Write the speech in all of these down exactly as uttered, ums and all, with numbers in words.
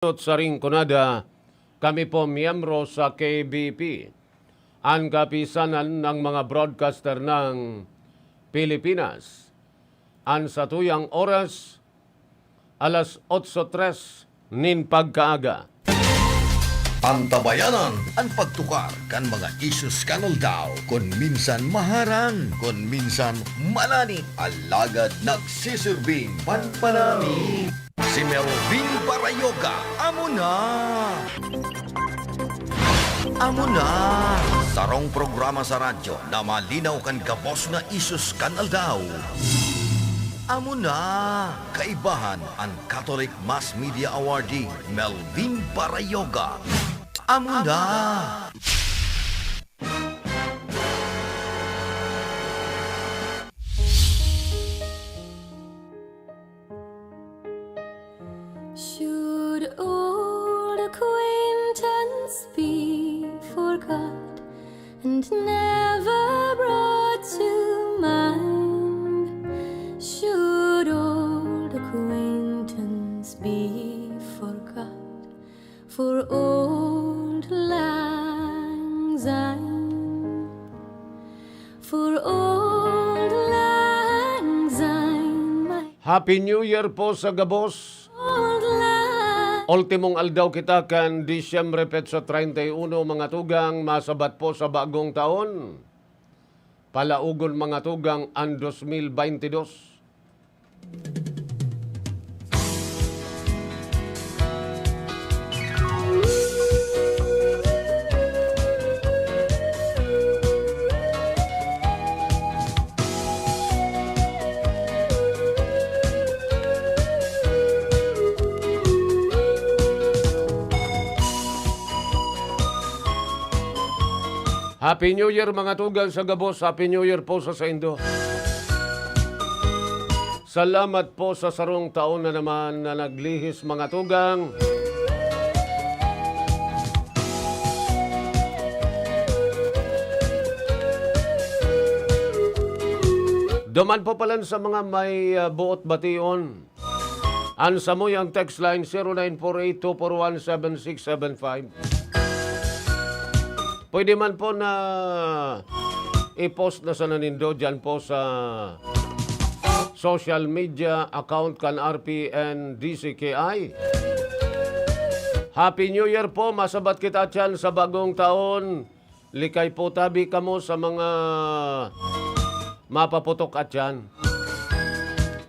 Sa Rinconada, kami po miyembro sa K B P, ang Kapisanan ng mga Broadcaster ng Pilipinas. Ang satuyang oras, alas otso tres nin pagkaaga. Antabayanan an pagtukar kan mga isyus kan aldaw, kun minsan maharang, kun minsan malanit, alagad nagsisirbing panpanami. Si Melvin Barayoga, amo na! Amo na! Sarong programa sa radyo na malinaw kan gabos na isyus kan aldaw. Amo na! Kaibahan an Catholic Mass Media Awardee Melvin Barayoga. Amo na! Should old acquaintance be forgot and never brought to mind? Should old acquaintance be forgot for old lang syne? For old lang syne, my Happy New Year po sa gabos. Old lang. Ultimong aldaw kita kan Disyembre petsa treinta y uno, mga tugang, masabat po sa bagong taon. Palaugon, mga tugang, ang dos mil baynte dos. Happy New Year, mga tugang sa gabos. Happy New Year po sa saindo. Salamat po sa sarong taon na naman na naglihis, mga tugang. Duman po palan sa mga may, ah, boot bation. An samuyang text line, zero nine four eight two four one seven six seven five. Pwede man po na i-post na sana nindo diyan po sa social media account kan R P N D C K I. Happy New Year po! Masabat kita diyan sa bagong taon. Likay po tabi kamo sa mga mapaputok atyan,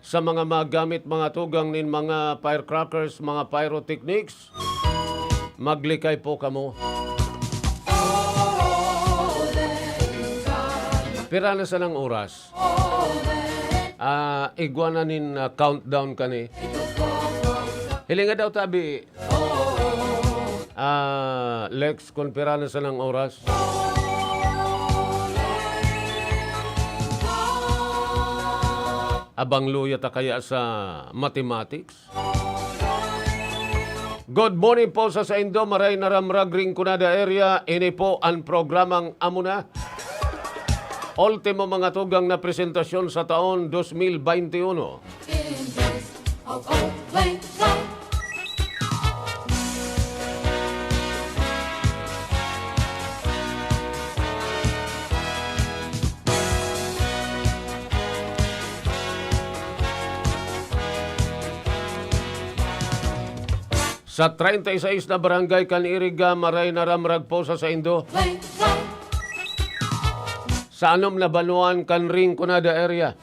sa mga magamit, mga tugang nin mga firecrackers, mga pyrotechnics. Maglikay po kamo. Pira na sanang oras? Ah, igwa na nin, ah, countdown kani. Hilinga daw tabi, ah, Lex, kun pira na sanang oras? Abang luya ta kaya sa mathematics? Good morning po sa saindo, maray na ramrag Rinconada area. Ini po an programang Amo Na. Ultimo mga tugang na presentasyon sa taon dos mil baynte uno. Sa treinta y seis na barangay kan Iriga, maray na ramrag po sa saindo. Sa anom na banwaan kan Rinconada area.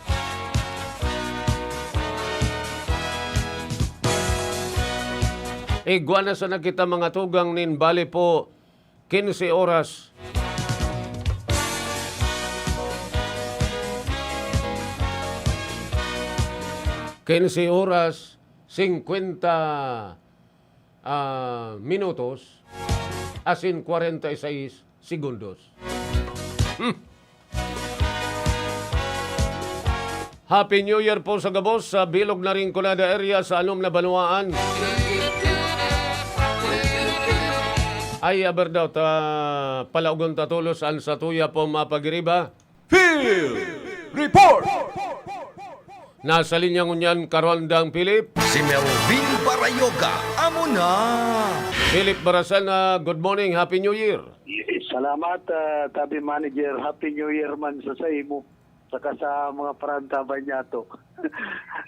Igwa na sana kita mga tugang nin bali po, quince oras. Quince oras, cincuenta, ah, minutos, asin kwarenta y seis segundos. Hmm. Happy New Year po sa gabos, sa bilog na Rinconada area, sa anom na banwaan. Ay, aber daw, ta, palaogon ta tolos an satuya po mapagiriba. Field Report! Nasa linya ngunyan, Karondang Philip. Si Melvin Bar- Rayoga, amo na! Philip Barasana, good morning, Happy New Year! Salamat, ah, Tabi Manager. Happy New Year man sa saimo, saka sa mga parantaban niyato.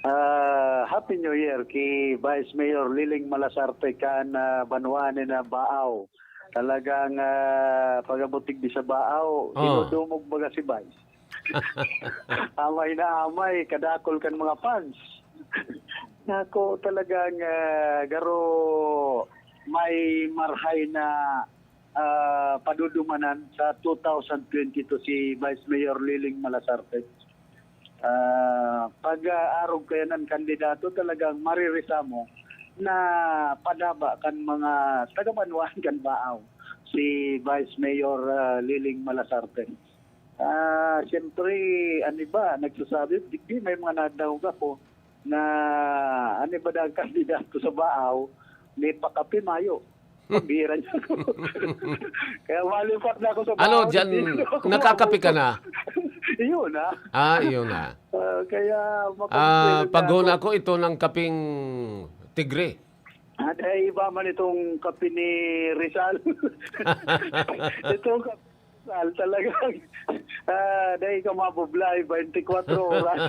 Ah, Happy New Year ki Vice Mayor Liling Malasarte kan, ah, banwaan na Baaw. Talagang, ah, pag-abot digdi sa Baaw, Oh. dinudumog baga si Vice. Amay na amay, kadakol kan mga fans. Nako, talagang, ah, garo may marhay na, ah, padudumanan sa two thousand twenty-two si Vice Mayor Liling Malasarte. Ah, pag, ah, arog kaya ng kandidato, talagang maririsa mo na padaba kan mga taga-banwaan kan Baaw si Vice Mayor, ah, Liling Malasarte. Ah, siyempre, ano ba, nagsasabi, di, di, may mga nadangog ako na ano ba daw ang kandidato sa Baaw, may pakape mayo. Pambira niya ako. Kaya malipat na ako sa Ano, Baaw, dyan, hindi na ako nakakape ka umabot. na? Yun, ah. Ah, yun na. Ah, kaya Ah, mapagpili na paguna ako. Ko ito ng kaping tigre. At ay iba man itong kape ni Rizal. Itong kape ni Rizal talagang ah, dahil ka mabublay, twenty-four oras.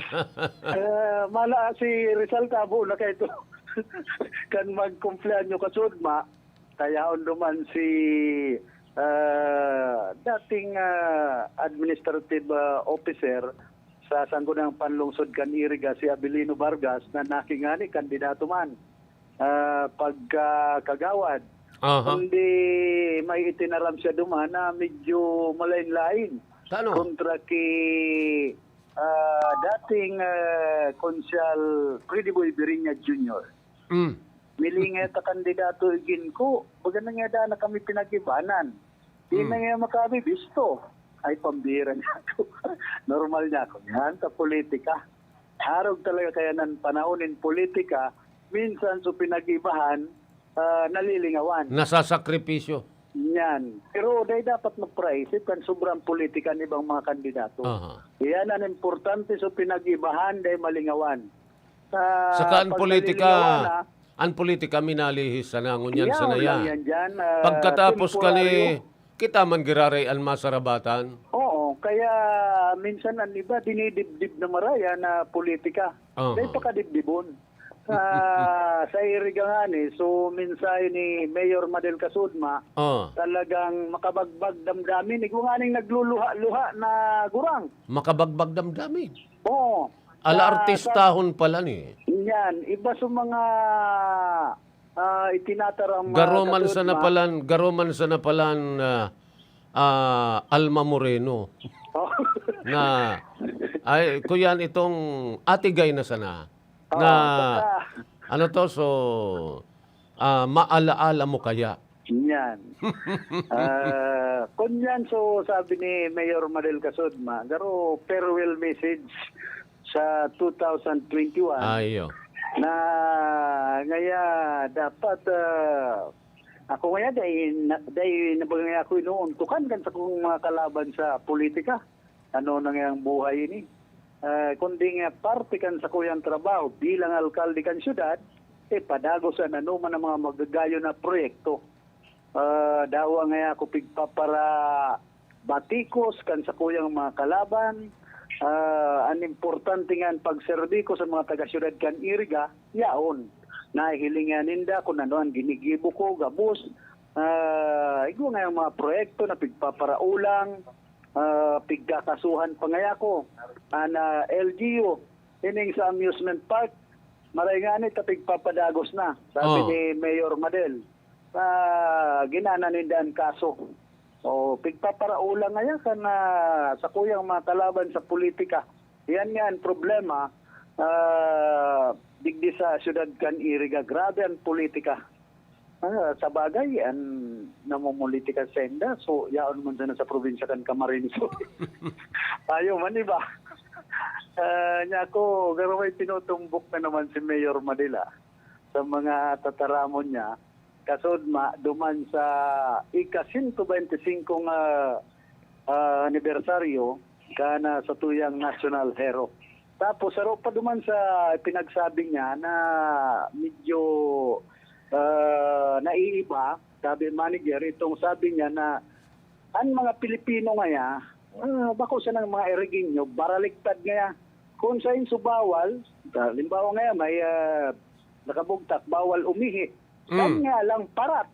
Ah, mala si Rizal tabo na kayo ito. Kan magkumpleanyo ka sudma, kaya duman si ah, dating ah, administrative ah, officer sa Sangguniang Panlungsod kan Iriga, si Abilino Vargas, na nakingani kandidato man ah, pagkakagawad. Aha. Kundi may itinaram siya duman na medyo malain-lain Tano? Kontra ki ah, dating ah, Konsehal Freddy Boy Birinya Junior. Mm. Milinga ta kandidato igin ko. Baga na nga daan na kami pinag-ibanan. Di Hmm. na nga makabibisto. Ay, pambira niya ako. Normal niya ako. Yan, sa politika. Harog talaga kaya ng panahon in politika, minsan so pinag-ibahan, ah, nalilingawan. Nasasakripisyo. Yan. Pero dahil dapat magpraisip kan sobrang politika ng ibang mga kandidato. Aha. Yan ang importante so pinag-ibahan dahil malingawan. Sa Saka ang politika, pagkalingawan, ah, ang politika minalihis sana, ngunyan Yaon sana lang yan. Yan dyan, ah, Pagkatapos temporaryo. Kani, kita man giraray an masarabatan. Oo, kaya minsan ang iba dinidibdib na maraya na politika. Aha. Dahil pakadibdibon. Sa, sa Iriga nga ni, so mensahe ni Mayor Madel Kasudma, Oh. talagang makabagbag damdamin. Igwa nga ning nagluluha-luha na gurang. Makabagbag damdamin. Oo. Ala Sa- artistahon pala ni. Yan, iba sa mga ah, itinataram ah, Garoman Kasudma. Sa napalan, garoman sa napalan ah, ah, Alma Moreno Oh. na ay kuyan itong atigay na sana Oo, na basta- ano to, so ah, maalaala mo kaya. Yan. Ah, kun yan, so sabi ni Mayor Madel Kasudma, garo farewell message sa two thousand twenty-one Ayo. na ngaya dapat ah, ako ngaya dahil, dahil nabaga ngaya ako inuuntukan kan sa kong mga kalaban sa politika. Ano na ngayang buhay ini? Ah, kundi nga parte kan sakuyang trabaho bilang alkalde kan syudad, eh, padagos an anoman ang mga magagayon na proyekto. Ah, dawa ngaya ako pigpapara batikos kan sakuyang mga kalaban. Ah, an importante nga an pagserbi ko sa mga taga-syudad kan Iriga, yaon. Nahihiling nga ninda kung ano ang ginigibo ko, gabos. Ah, igwa nga yung mga proyekto na pigpaparaulang, ah, pigkakasuhan pa ngaya ko. An ah, L G U, ining sa amusement park, maray nga ni ta pigpapadagos na, sabi Oh. ni Mayor Madel. Ah, ginana ninda an kaso. O, pigpaparaulang ngaya kan ah, sakuyang mga kalaban sa politika. Yan nga ang problema, ah, digdi sa syudad kan Iriga. Grabe ang politika. Ah, sa bagay, ang namumulitika sa inda, so yaon man sana sa probinsya kan Camarines Sur. Ayaw man iba. Ah, niya ako, garo may tinutumbok na naman si Mayor Madel sa mga tataramon niya. Kasudma, duman sa ika-sento bente singko nga ah, anibersaryo kan ah, satuyang national hero. Tapos saro pa duman sa pinagsabi niya na medyo, ah, naiiba, sabi manager, itong sabi niya na an mga Pilipino ngaya, ah, bako sanang mga Irigenyo, baraliktad ngaya. Kun sain su bawal, halimbawa ngaya may, ah, nakabugtak, bawal umihi. Kan Mm. nga lang parat.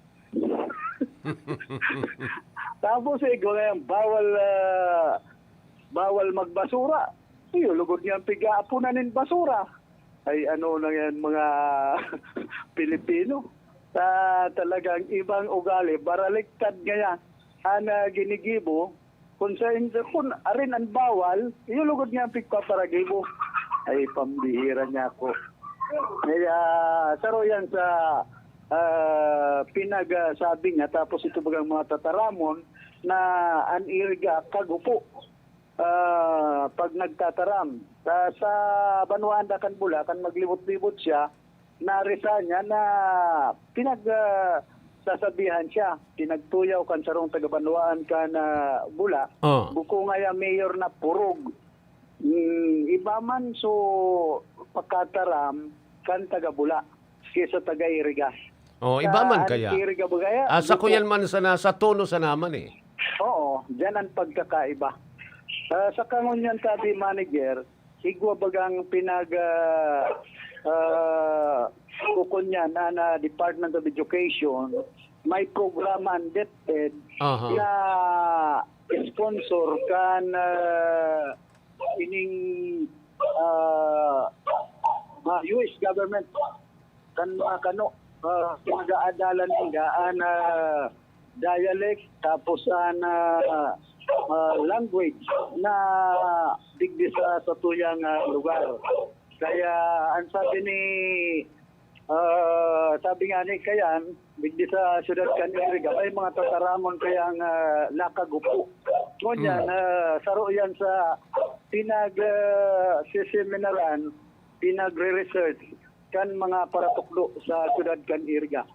Tapos, eh, kung yan, bawal, ah, bawal magbasura. Iyo, lugod niya ang pigaapunan nin basura. Ay, ano na yan, mga Pilipino. Ah, talagang ibang ugali. Baraliktad ngaya. An, ah, ginigibo, kun sa, kun arin an bawal, iyo lugod niya ang pigpaparagibo. Ay, pambihira niya ako. Kaya, saro yan sa, ah, pinagsabi niya. Tapos ito bagang mga tataramon na an Iriga kagupo, ah, pag nagtataram. Sa, sa banwaan da kan Bula, kan maglibot-libot siya, narisa niya na pinag, ah, sasabihan siya, pinagtuyaw kan sarong taga-banwaan kan, ah, Bula. Oh. Buko ngaya mayor na purog. Hmm, iba man so pakataram kan taga-Bula kesa taga-Iriga. Oh, iba Sa man an kaya? Iriga ba kaya? Ah, sa Buko. Kuyan man sana, sa tono sana man eh. Oo, diyan ang pagkakaiba. Ah, sa kangunyan, sabi manager, igwa bagang pinag, ah, ah, kukunyan na, na Department of Education, may programa ang DepEd Aha. na sponsor kan, ah, ining, ah, mga U S government kan mga kano, ah, pinag-aadalan ninda an, ah, dialect, tapos an, ah, ah, language na digdi sa, sa tuyang, ah, lugar. Kaya ang sabi ni, ah, sabi nga ni Kayan, digdi sa siyudad kan Iriga, may mga tataramon kayang, ah, lakagupo. Ngunyan, Hmm. ah, saro yan sa pinag, ah, siseminaran, pinagre-research kan mga paratukdo sa siyudad kan Iriga,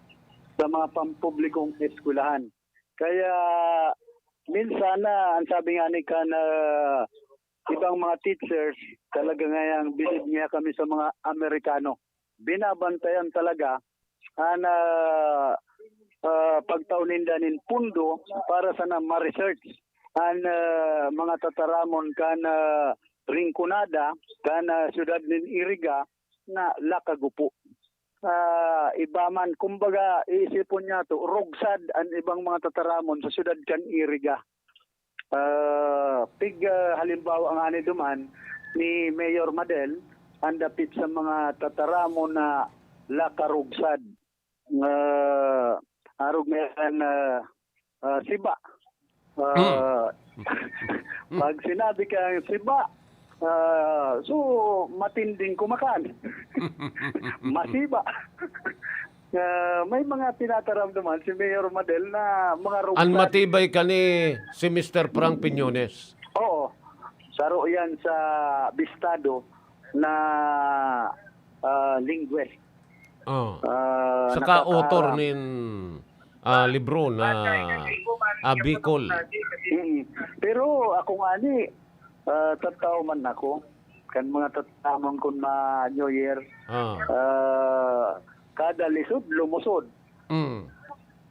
sa mga pampublikong eskwelahan. Kaya minsan na, ang sabi nga ni kan, ah, ibang mga teachers, talaga ngayang bilib niya kami sa mga Amerikano. Binabantayan talaga an, ah, ah, pagtao ninda nin pundo para sana ma-research an, ah, mga tataramon kan, ah, Rinconada, kan, ah, siyudad nin Iriga na lakagupo. Ah, iba man, kumbaga, iisipon niya to, rugsad an ibang mga tataramon sa siyudad kan Iriga. Ah, pig, ah, halimbawa nga ni duman ni Mayor Madel, ang dapit sa mga tataramon na lakarugsad. Ah, arog na yan, ah, ah, siba. Ah, Mm. pag sinabi kang siba, ah, so, matinding kumakan. Masiba. Ah, may mga tinataramdaman si Mayor Madel na mga An rugtan. Matibay kani si Mister Frank Piñones. Oo. Saro yan sa bistado na, ah, linguist. Oh. Ah, Saka nakakaaram. Author nin, ah, libro na, ah, Bicol. Mm. Pero ako nga ni, ah, tataw man ako. Kan mga tatamon kun ma New Year. Ah. Ah, kada lisod, lumusod. Mm.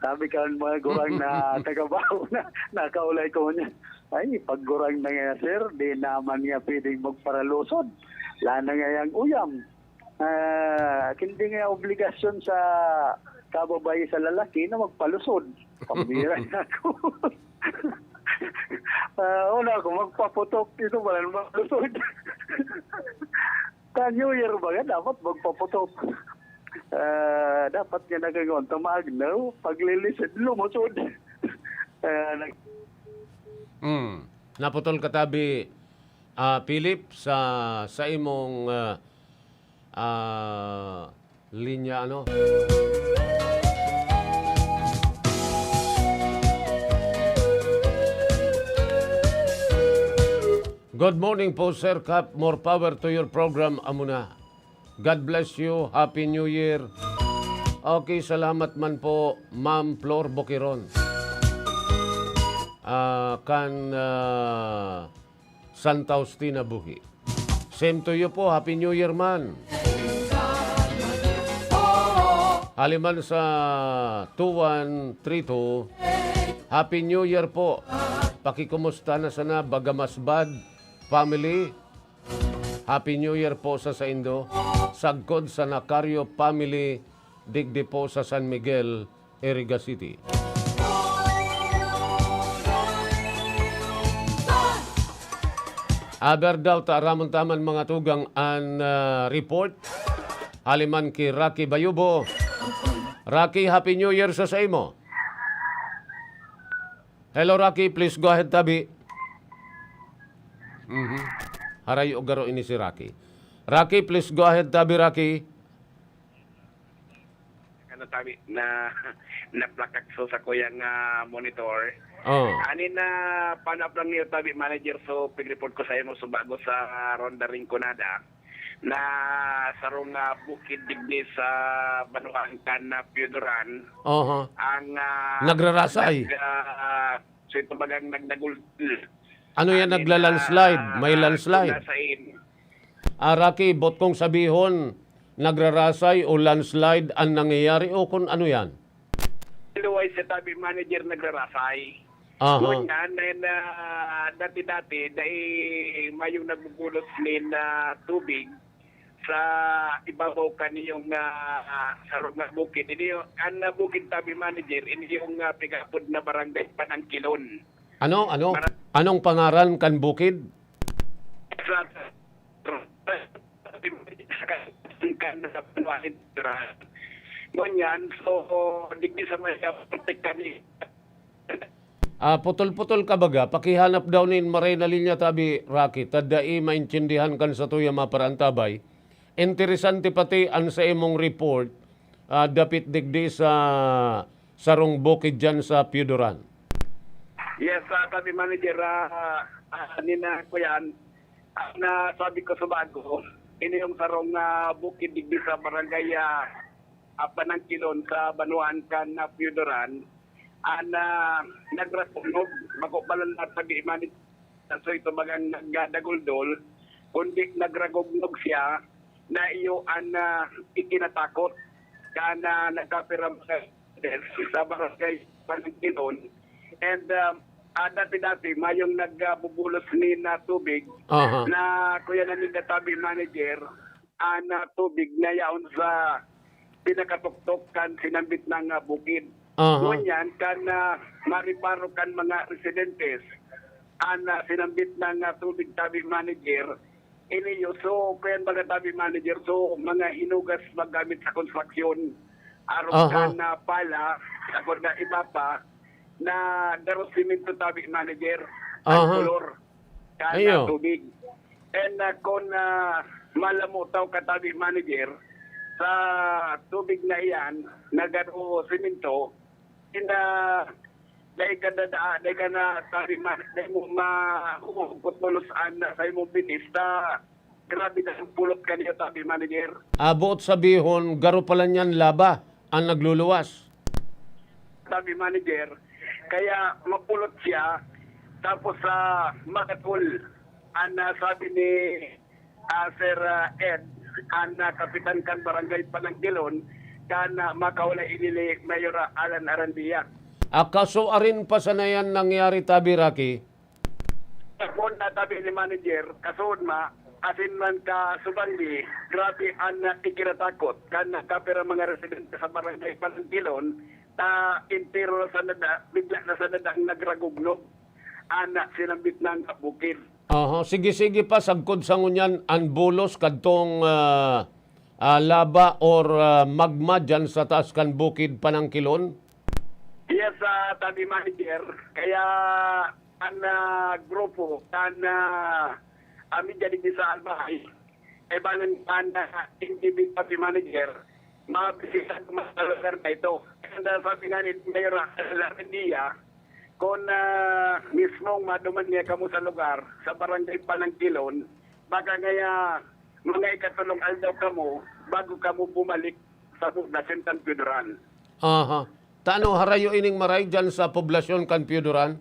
Sabi kan mga gurang na taga Baho na nakaulay ko niya, "Ay, pag gurang na nga, sir, di naman niya pwedeng magparalusod. Wala na nga yang uyam. Ah, hindi nga obligasyon sa kababae sa lalaki na magpalusod." Pambira na ako. Ah, una ako, magpaputok. Ito pala, magpalusod. Sa New Year ba nga, dapat magpaputok. Ah, dapat nga nagkagonta maagnaw, paglilisod, lumusod. Ah, nag- Hmm. Naputol ka tabi, ah, Philip, sa, sa imong, ah, ah, linya, ano? Good morning po, Sir Kap. More power to your program, amo na. God bless you. Happy New Year. Okay, salamat man po, Ma'am Flor Boqueron. Ah, kan, ah, Santa Justina Buhi. Same to you po. Happy New Year man. Haliman sa two one three two, Happy New Year po. Pakikumusta na sana, Bagamasbad family. Happy New Year po sa saindo. Sagkod sa Nacario family, digdi po sa San Miguel, Iriga City. Aber daw, taramon taman mga tugang an, ah, report. Haliman ki Rocky Bayubo. Rocky, Happy New Year sa saimo. Hello, Rocky. Please go ahead, tabi. Mhm. Harayo garo ini si Rocky. Rocky, please go ahead, tabi, Rocky. Ano, tabi, na, naplakak so sa kuyang, ah, monitor. Oh. Ani na panap lang niyo, tabi, manager, so pag-report ko sa imo, so bago sa Ronda Rinconada, na sarong, ah, bukid digdi sa banwaan kan, ah, Pioduran. Oho. Ang, ah, Nagrarasay. nag, ah, so ito bagang nagdagul-, Ano yan, Amin, nagla-landslide? ah, May ah, landslide? nasa in- Ah, Rocky, bot kong sabihon, nagrarasay o landslide an nangyayari o kun ano yan? Luway sa tabi manager nagrarasay. Aha. Ngunyan, na, na, dati-dati, dai mayong nagbubulos nin, ah, tubig sa ibabaw kaniyong, ah, sarong nga bukid. Ini yung, ang, ah, bukid tabi manager, ini yung, ah, pigapod na barangay Panangkilon. Ano? Ano? Mara- Anong pangaran kan bukid? Sa, sa, ngunyan, so, digdi sa may, ah, protektahan ni Ah, putol-putol ka baga, pakihanap daw nin maray na linya tabi, Rocky, ta dai maintindihan kan satuya maparantabay. Interesante pati an sa imong report, ah, dapit digdi sa sarong bukid diyan sa Pioduran. Yes, ah, tabi manager, ah, ah, nina ko yan. Ah, na sabi ko sa bago, ini yung sarong, ah, bukid digdi sa barangay, ah, ah, Panangkilon sa banwaan kan, ah, Pioduran. An, ah, nagrakunog, bako pala na tabi manager, so ito bagang nagdadaguldol, kundi nagragugnog siya na iyo an, ah, ikinatakot kan, ah, nagkapira mga sa barangay Panangkilon. And, ah, ah, dati-dati, mayong nagbubulos ni na tubig Aha. na kuya na ni tabi manager, ah, na tubig na yaon sa pinakatuktok kan sinambit na nga bukid. Aha. Ngunyan, kan, ah, mariparo kan mga residentes, an, ah, sinambit na nga tubig tabi manager, ini yo. So, kaya mga tabi manager, so, mga hinugas magamit sa konstruksyon. Arog Aha. kan, ah, pala, sa na iba pa, na garo simento tabi manager, ang Aha. kolor, kan, ah, Ayo. tubig. And, ah, kung, ah, malamo tao ka tabi manager, sa tubig na iyan, na garo simento, ina, dai ka dada-, dai ka na tabi ma-, dai mo ma-, mahuhugot tulos an sa imong binis, ta grabe na ang pulot kaniya, tabi manager. Ah, buot sabihon, garo pala niyan laba ang nagluluwas. Tabi manager, kaya mapulot siya, tapos, ah, makatol. Ang, ah, sabi ni, ah, Sir, ah, Ed, ang, ah, kapitan kan Barangay Panangkilon, kan, ah, makaulay ini ni Mayor, ah, Alan Arandia. Ah, kaso arin pa sana yan nangyari, tabi, Rocky? Kung natabi ni manager, kasoon ma, asin man ka subandi, grabe an ikinatakot kan kapira mga residente sa barangay Panangkilon, ta entero na sana da, bigla na sana da ang nagragugnog. Ana, sinambit na ang bukid. Aha, sige, sige pa, sagkod sa ngunyan, ang bulos kadtong, ah, ah, laba or, ah, magma dyan sa taas kan bukid Panangkilon? Yes, ah, tabi manager. Kaya an, ah, grupo kan, ah, ah, media digdi sa Albay, kaibanan kan, ah, N T V copy manager, mabisita ko man sa lugar na ito. And, ah, sabi nga ni Mayor Alan Arandia, kung, ah, mismong maduman niya kamo sa lugar, sa barangay Panangkilon, baka ngaya mga ikatulong aldaw kamo bago kamo bumalik sa poblasyon kan Pioduran. Aha. Tano harayo ining maray dyan sa poblasyon kan Pioduran?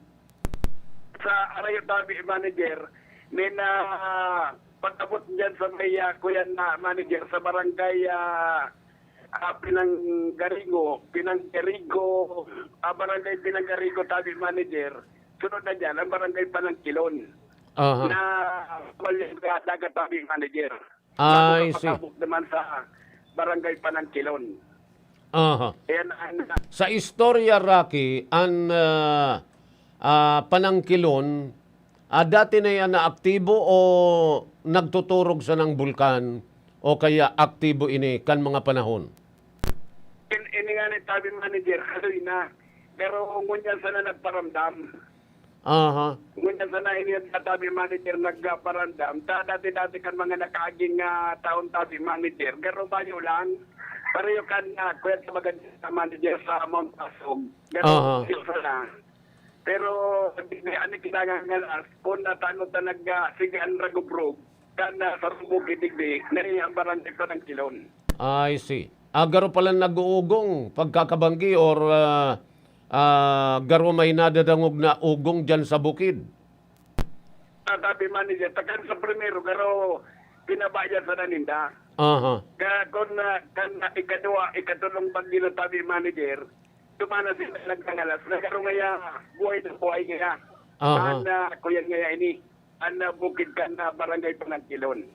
Sa harayo tabi, manager, may na Pag-abot diyan sa may, ah, kuya na manager sa barangay, ah, ah, Pinanggarigo, Pinanggarigo, ah, barangay Pinanggarigo, tabi manager. Sunod na diyan, ang barangay Panangkilon. Aha. Na, dagat, tabi manager. Ay, Tapos see. Pag-abot naman sa barangay Panangkilon. Aha. Ayan ang Sa istorya, Rocky, an, ah, ah, Panangkilon, ah, dati na yan na aktibo o nagtuturog sa nang bulkan o kaya aktibo ini kan mga panahon? In-, ini nga ni tabi manager, haloy na. Pero ngunyan sana nagparamdam. Aha. Ngunyan sana ini ang tabi manager nagparamdam. Ta-, dati-dati kan mga nakaaging, ah, taon tabi manager. Pero bayo lang. Pareho kan, ah, kuya sa maganda manager sa Mount Pasog. Pero Aha. yun sana. Pero, hindi, ano, kinangangalas, kung natano ta nag, ah, sige, ang ragubrob, kan, ah, sa Rubog, Idigdi, na ang barangay Panangkilon. I see. Ah, garo pala nag-uugong pagkakabanggi or, ah, ah, garo may nadadangog na ugong diyan sa bukid? Ah, sabi manager, takan sa primero, garo, pinabayad sa naninda. Aha. Ka, kung, ah, kan, ah, ikadua, ikatulong banggi na sabi manager, tumana sila nagkangalas. Nagkaroon ngaya, buhay na buhay ngaya. Aha. An, ah, kuyan ngaya ini. An, ah, bukid kan, ah, barangay Panangkilon.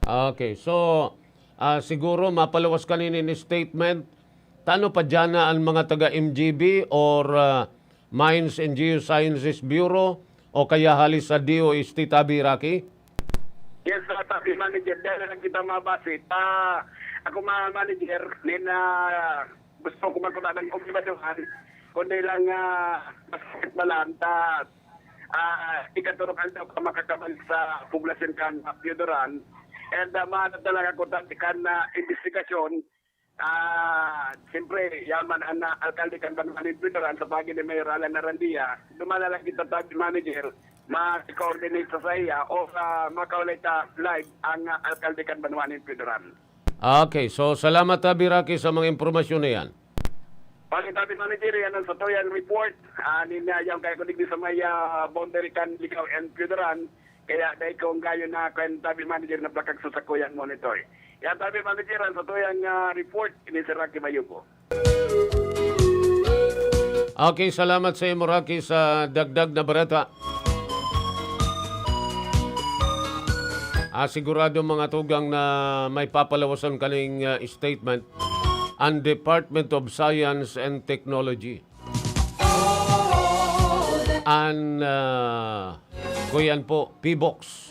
Okay. So, ah, siguro mapaluwas kanini ni statement. Tano pa dyan na ang mga taga M G B or, ah, Mines and Geosciences Bureau o kaya hali sa D O S T tabi, Rocky? Yes, sa tabi, manager. Dahil lang kita mabase. Ah, ako, mga manager, nin, ah, gusto ko magkuna ng kumibaduhan, kundi lang, ah, masakit na lang, ta, ah, ikaturok ang daw ka makakabalik sa poblasyon kan Piodoran. And, ah, mahanap na lang ako dati kan, ah, investigasyon. Ah, siyempre, yaman ang, ah, alkalde kan Banwa nin Piodoran sa pagi ni Mayor Alan Arandia. Dumala lang kita sa manager, ma-coordinate sa saya o, ah, makaulay ta live ang, ah, alkalde kan Banwa nin Piodoran. Okay, so salamat, Tabi Rocky, sa mga impormasyon na yan. Pagkatabi manager, yan ang satuyang report. Ah, ninayang kayo ko digdi sa may, ah, boundary kan Licao and Piodoran. Kaya dahil kung gayo na kan tabi manager na plakag sa sakuyang monitor. Yan tabi manager, ang satuyang, ah, report, ini si Rocky Mayugo. Okay, salamat sa imo, Rocky, sa dagdag na bareta. Ah, sigurado, mga tugang, na may papalawasan kaning, ah, statement ang Department of Science and Technology. An, ah, kuyan po, P box.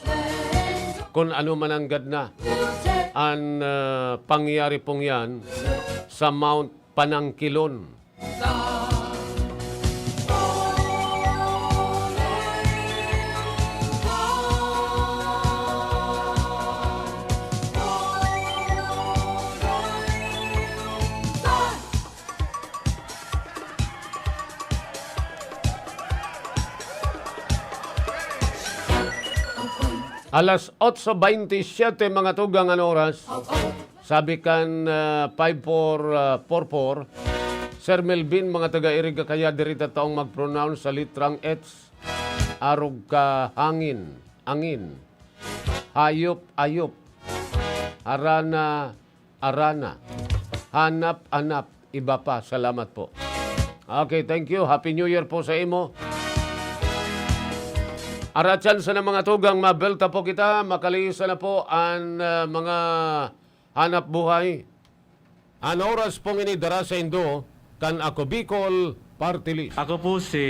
Kung ano man ang gad na. An, ah, pangyayari pong yan sa Mount Panangkilon. Alas otso bentisiete, mga tugang, an oras. Sabi kan, ah, five four, ah, four four, Sir Melvin, mga taga Iriga kaya diri ta taong mag-pronounce sa litrang H? Arog ka hangin, angin. Hayop, ayop. Harana, arana. Hanap, anap. Iba pa. Salamat po. Okay, thank you. Happy New Year po sa imo. Aratsan sa mga tugang, mabelta po kita. Makaliisa na po an, ah, mga hanap buhay. An oras pong ini dara sa indo kan Ako Bicol Party List. Ako po si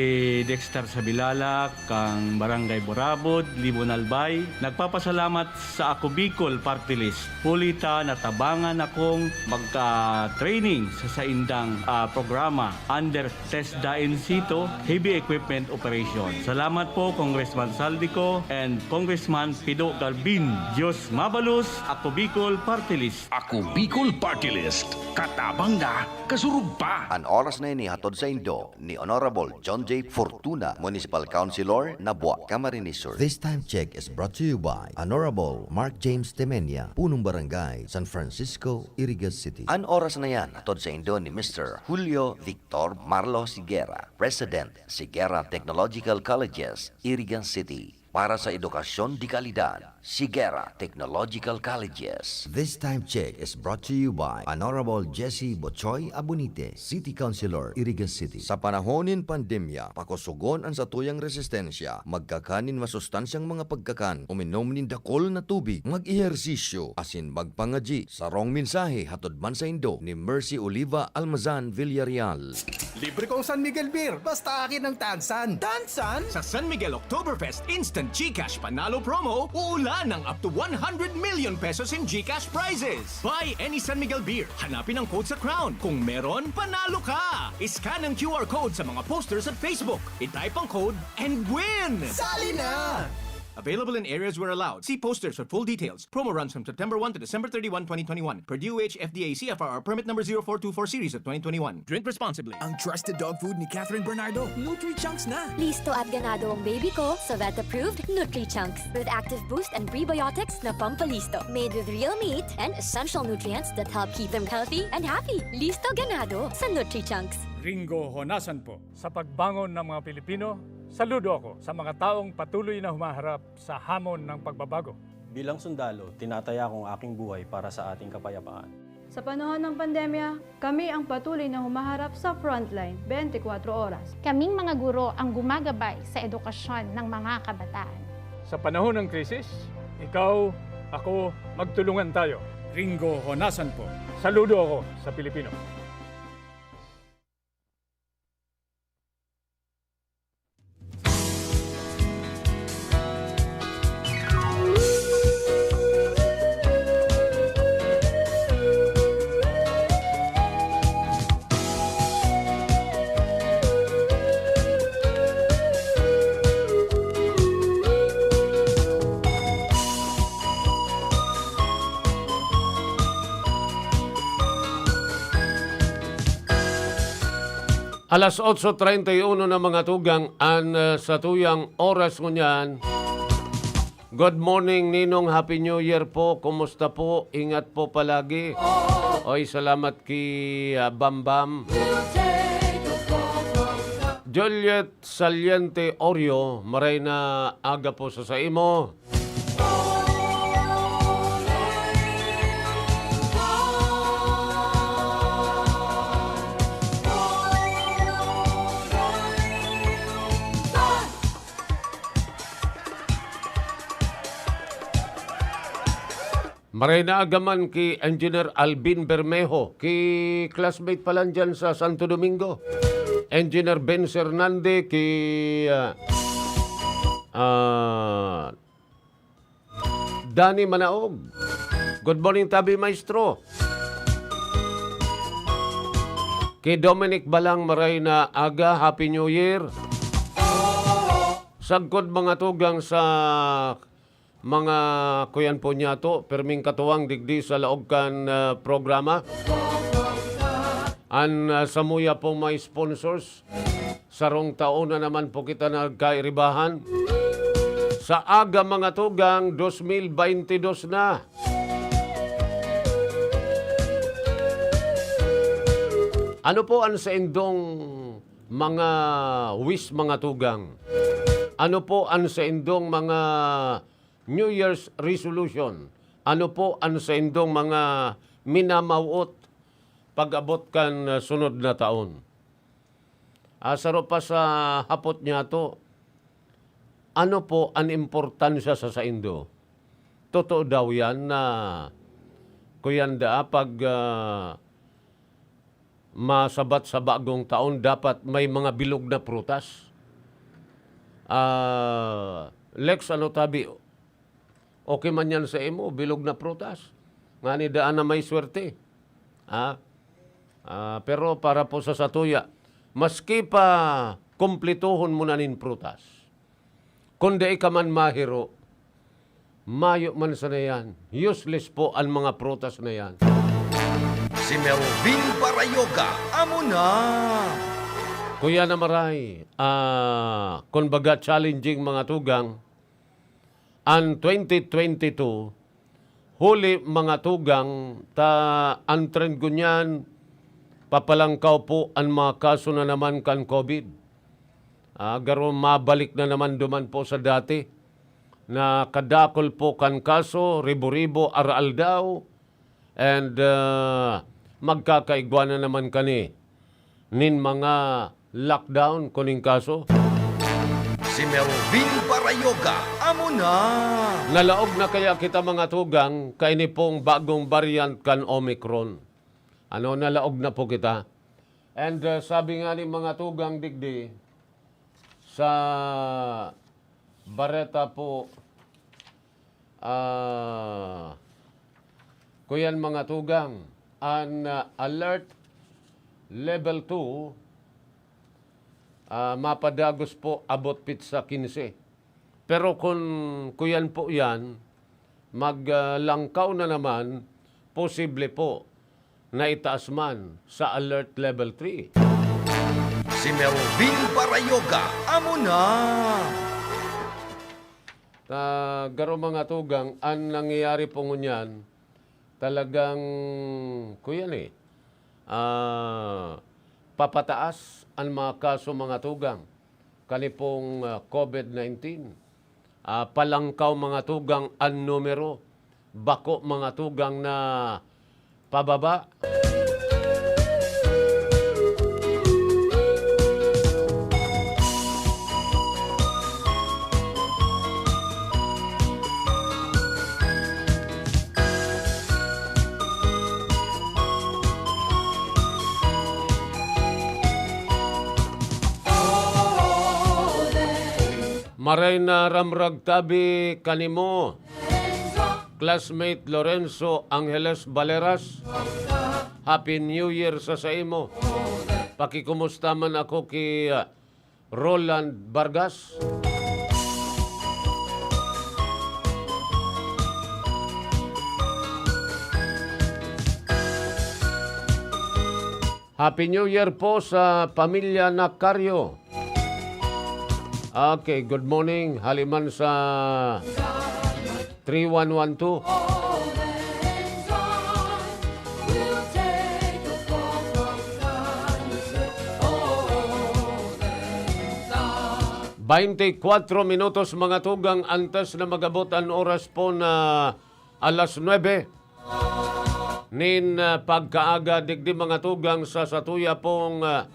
Dexter Sabilala, kan Barangay Burabod, Libon Albay. Nagpapasalamat sa Ako Bicol Party List. Huli ta natabangan akong magka-training sa saindang, ah, programa under TESDA in situ, heavy equipment operation. Salamat po, Congressman Saldico and Congressman Pido Garbin. Diyos mabalos, Ako Bicol Party List. Ako Bicol Party List. Katabang na, kasurog pa. An oras na ini hatod sa indo ni Honorable John J Fortuna, Municipal Councilor, Nabua, Camarines Sur. This time check is brought to you by Honorable Mark James Temenia, Punong Barangay, San Francisco, Iriga City. An oras na yan hatod sa indo ni Mister Julio Victor Marlos Higuera, President, Higuera Technological Colleges, Iriga City. Para sa edukasyon de kalidad, Sigera Technological Colleges. This time check is brought to you by Honorable Jesse Bochoy Abunite, City Councilor, Iriga City. Sa panahon nin pandemya, pakosogon an satuyang resistensya. Magkakan nin masustansyang mga pagkakan, uminom nin dakul na tubig, mag-ehersisyo, asin magpangadyi. Sarong mensahe hatod man saindo ni Mercy Oliva Almazan Villarreal. Libre kong San Miguel Beer, basta akin ang Tansan. Tansan? Sa San Miguel Oktoberfest Instant GCash Panalo Promo, uulan ng up to one hundred million pesos in GCash prizes. Buy any San Miguel Beer, hanapin ang code sa crown. Kung meron, panalo ka! I-scan ang Q R code sa mga posters at Facebook. I-type ang code and win! Sali na! Available in areas where allowed. See posters for full details. Promo runs from September one to December thirty-one, twenty twenty-one. Per D O H F D A C F R R permit number zero four two four series of twenty twenty-one. Drink responsibly. Ang trusted dog food ni Catherine Bernardo, Nutri-Chunks na. Listo at ganado ang baby ko sa vet approved Nutri-Chunks with active boost and prebiotics na pampalisto. Made with real meat and essential nutrients that help keep them healthy and happy. Listo ganado sa Nutri-Chunks. Ringo Honasan po. Sa pagbangon ng mga Pilipino, saludo ako sa mga taong patuloy na humaharap sa hamon ng pagbabago. Bilang sundalo, tinataya ko ang aking buhay para sa ating kapayapaan. Sa panahon ng pandemya, kami ang patuloy na humaharap sa frontline, twenty-four oras. Kaming mga guro ang gumagabay sa edukasyon ng mga kabataan. Sa panahon ng krisis, ikaw, ako, magtulungan tayo. Ringo Honasan po. Saludo ako sa Pilipino. Alas otso treinta y uno na, mga tugang, an, ah, satuyang oras ngunyan. Good morning, Ninong. Happy New Year po. Kumusta po? Ingat po palagi. Oy, salamat ki, ah, Bambam. Juliet Saliente Orio, maray na aga po sa saimo. Maray na aga man ki Engineer Alvin Bermejo, ki classmate pa lang dyan sa Santo Domingo. Engineer Benz Hernande, ki, ah, ah, Danny Manaog. Good morning, tabi, maestro. Ki Dominic Balang, maray na aga, Happy New Year. Sagkod, mga tugang, sa mga kuyan po niyato, perming katuwang digdi sa laog kan, ah, programa. An, ah, samuya pong mga sponsors, sarong taon na naman po kita nagkairibahan. Sa aga, mga tugang, dos mil baynte dos na. Ano po an saindong mga wish, mga tugang? Ano po an saindong mga New Year's resolution? Ano po an saindong mga minamawot pag-abot kan, ah, sunod na taon? Ah, saro pa sa hapot niyato, ano po an importansya sa saindo? Totoo daw yan na, kuyan daa, pag, ah, masabat sa bagong taon, dapat may mga bilog na prutas. Ah, Lex, ano tabi, okay man yan sa imo, bilog na prutas? Ngani daan na may swerte. Ha? Ah, pero para po sa satuya, maski pa kumplituhon mo na nin prutas, kun dai ka man mahiro, mayo man sana yan. Useless po an mga prutas na yan. Si Melvin Barayoga, amo na. Kuya na maray, ah, kun baga challenging, mga tugang, an twenty twenty-two, huli, mga tugang, ta an trend ngunyan, papalangkaw po an mga kaso na naman kan COVID. Ah, garo mabalik na naman duman po sa dati. Nakadakul po kan kaso, ribo-ribo, araaldaw, and, ah, magkakaigwa na naman kani nin mga lockdown kuning kaso. Si Melvin Barayoga, amo na. Nalaog na kaya kita, mga tugang, kaini pong bagong variant kan Omicron? Ano, nalaog na po kita? And, ah, sabi nga ni mga tugang digdi, sa bareta po, ah, kuyan, mga tugang, an, ah, alert level two, ah, mapadagos po abot pitsa kinse. Pero kun kuyan po yan, mag, ah, langkaw na naman, posible po na itaas man sa alert level three. Si Melvin Barayoga, amo na. Ta, garo, mga tugang, an nangyayari po ngunyan, talagang, kuyan eh, ah, papataas an mga kaso, mga tugang, kani pong, ah, covid nineteen. Ah, palangkaw, mga tugang, an numero. Bako, mga tugang, na pababa. Maray na ramrag tabi kanimo, classmate Lorenzo Angeles Valeras. Happy New Year sa saimo. Pakikumusta man ako ki, ah, Roland Vargas. Happy New Year po sa pamilya Nacario. Okay, good morning. Haliman sa three one one two. Baintikwatro minutos, mga tugang, antes na magabot an oras po na alas nuebe nin, ah, pagkaaga, digdi, mga tugang, sa satuya pong, ah,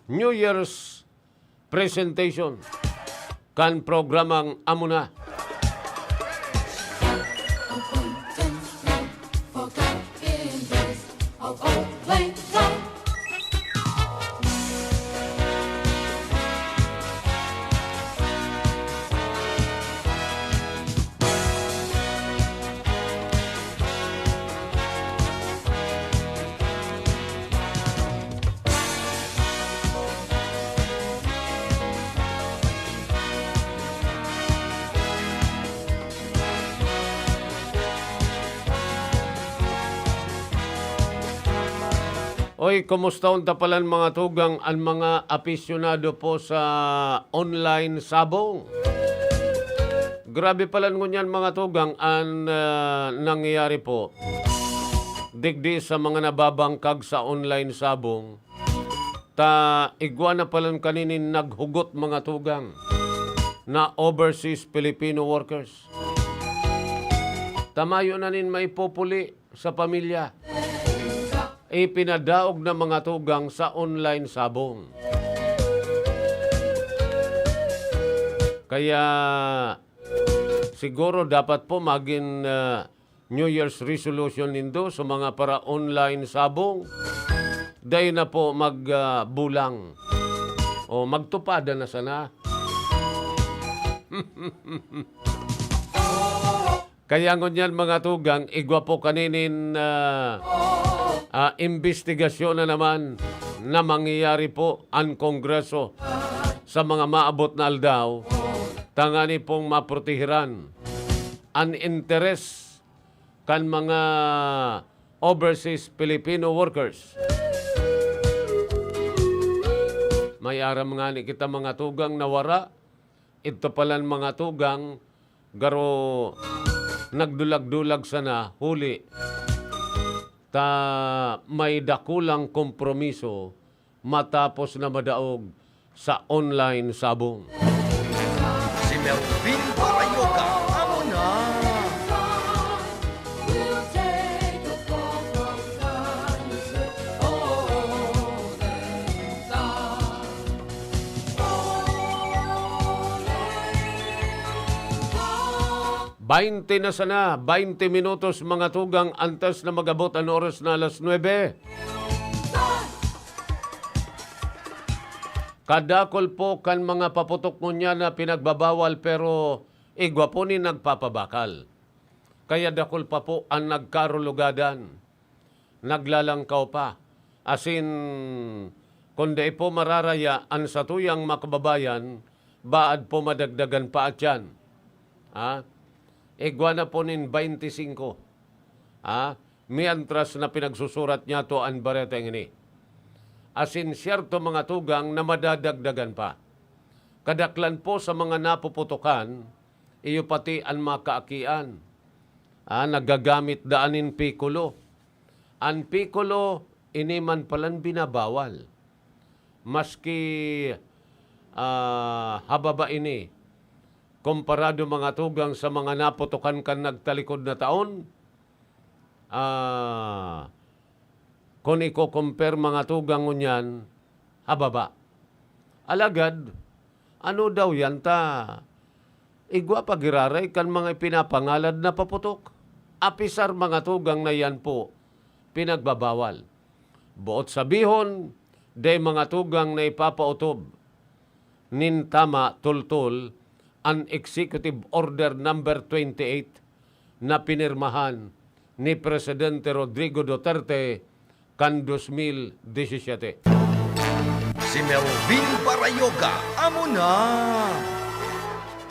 New Year's presentation kan programang Amo Na. Oy, kumusta unta palan, mga tugang, an mga apisyonado po sa online sabong? Grabe palan ngunyan, mga tugang, an, ah, nangyayari po digdi sa mga nababangkag sa online sabong. Ta igwa na palan kanini naghugot, mga tugang, na overseas Filipino workers. Ta mayo na nin maipupuli sa pamilya. Ipinadaog na, mga tugang, sa online sabong. Kaya siguro dapat po magin, ah, New Year's resolution nindo sa mga para-online sabong, dai na po mag, ah, bulang. O, magtupada na sana. Kaya ngunyan, mga tugang, igwa po kaninin, ah, ah, imbestigasyon na naman na mangyayari po an Kongreso sa mga maabot na aldaw, tangani pong maprotehiran an interes kan mga overseas Filipino workers. May aram ngani kita, mga tugang, na wara. Idto palan, mga tugang, garo nagdulag-dulag sana, huli ta may dakulang kompromiso matapos na madaog sa online sabong. Si Melvin Parayoga, amo na. Baynte na sana, baynte minutos, mga tugang, antes na mag-abot an oras na alas nuebe. Kadakul po kan mga paputok ngunyan na pinagbabawal, pero igwa po nin nagpapabakal. Kaya dakul pa po an nagkarulugadan, naglalangkaw pa. Asin, kun dai po mararaya an satuyang makababayan, baad po madagdagan pa atyan. Ha? Igwa na po nin baynte singko. Ha? Mientras na pinagsusurat niyato an baretang ini. Asin siyerto, mga tugang, na madadagdagan pa. Kadaklan po sa mga napuputukan, iyo pati an mga kaakian. Ah, nagagamit daan nin pikulo. An pikulo, ini man palan binabawal. Maski, ah, hababa ini, komparado, mga tugang, sa mga naputukan kan nagtalikod na taon, ah, kun iko-compare, mga tugang, ngunyan, hababa. Alagad, ano daw yan ta? Igwa pa giraray kan mga ipinapangalad na paputok. Apisar, mga tugang, na yan po pinagbabawal. Boot sabihon, dai, mga tugang, na ipapautob nin tama, tultol an Executive Order Number twenty-eight na pinirmahan ni Presidente Rodrigo Duterte kan dos mil disisiyete. Si Melvin Parayoga, amo na.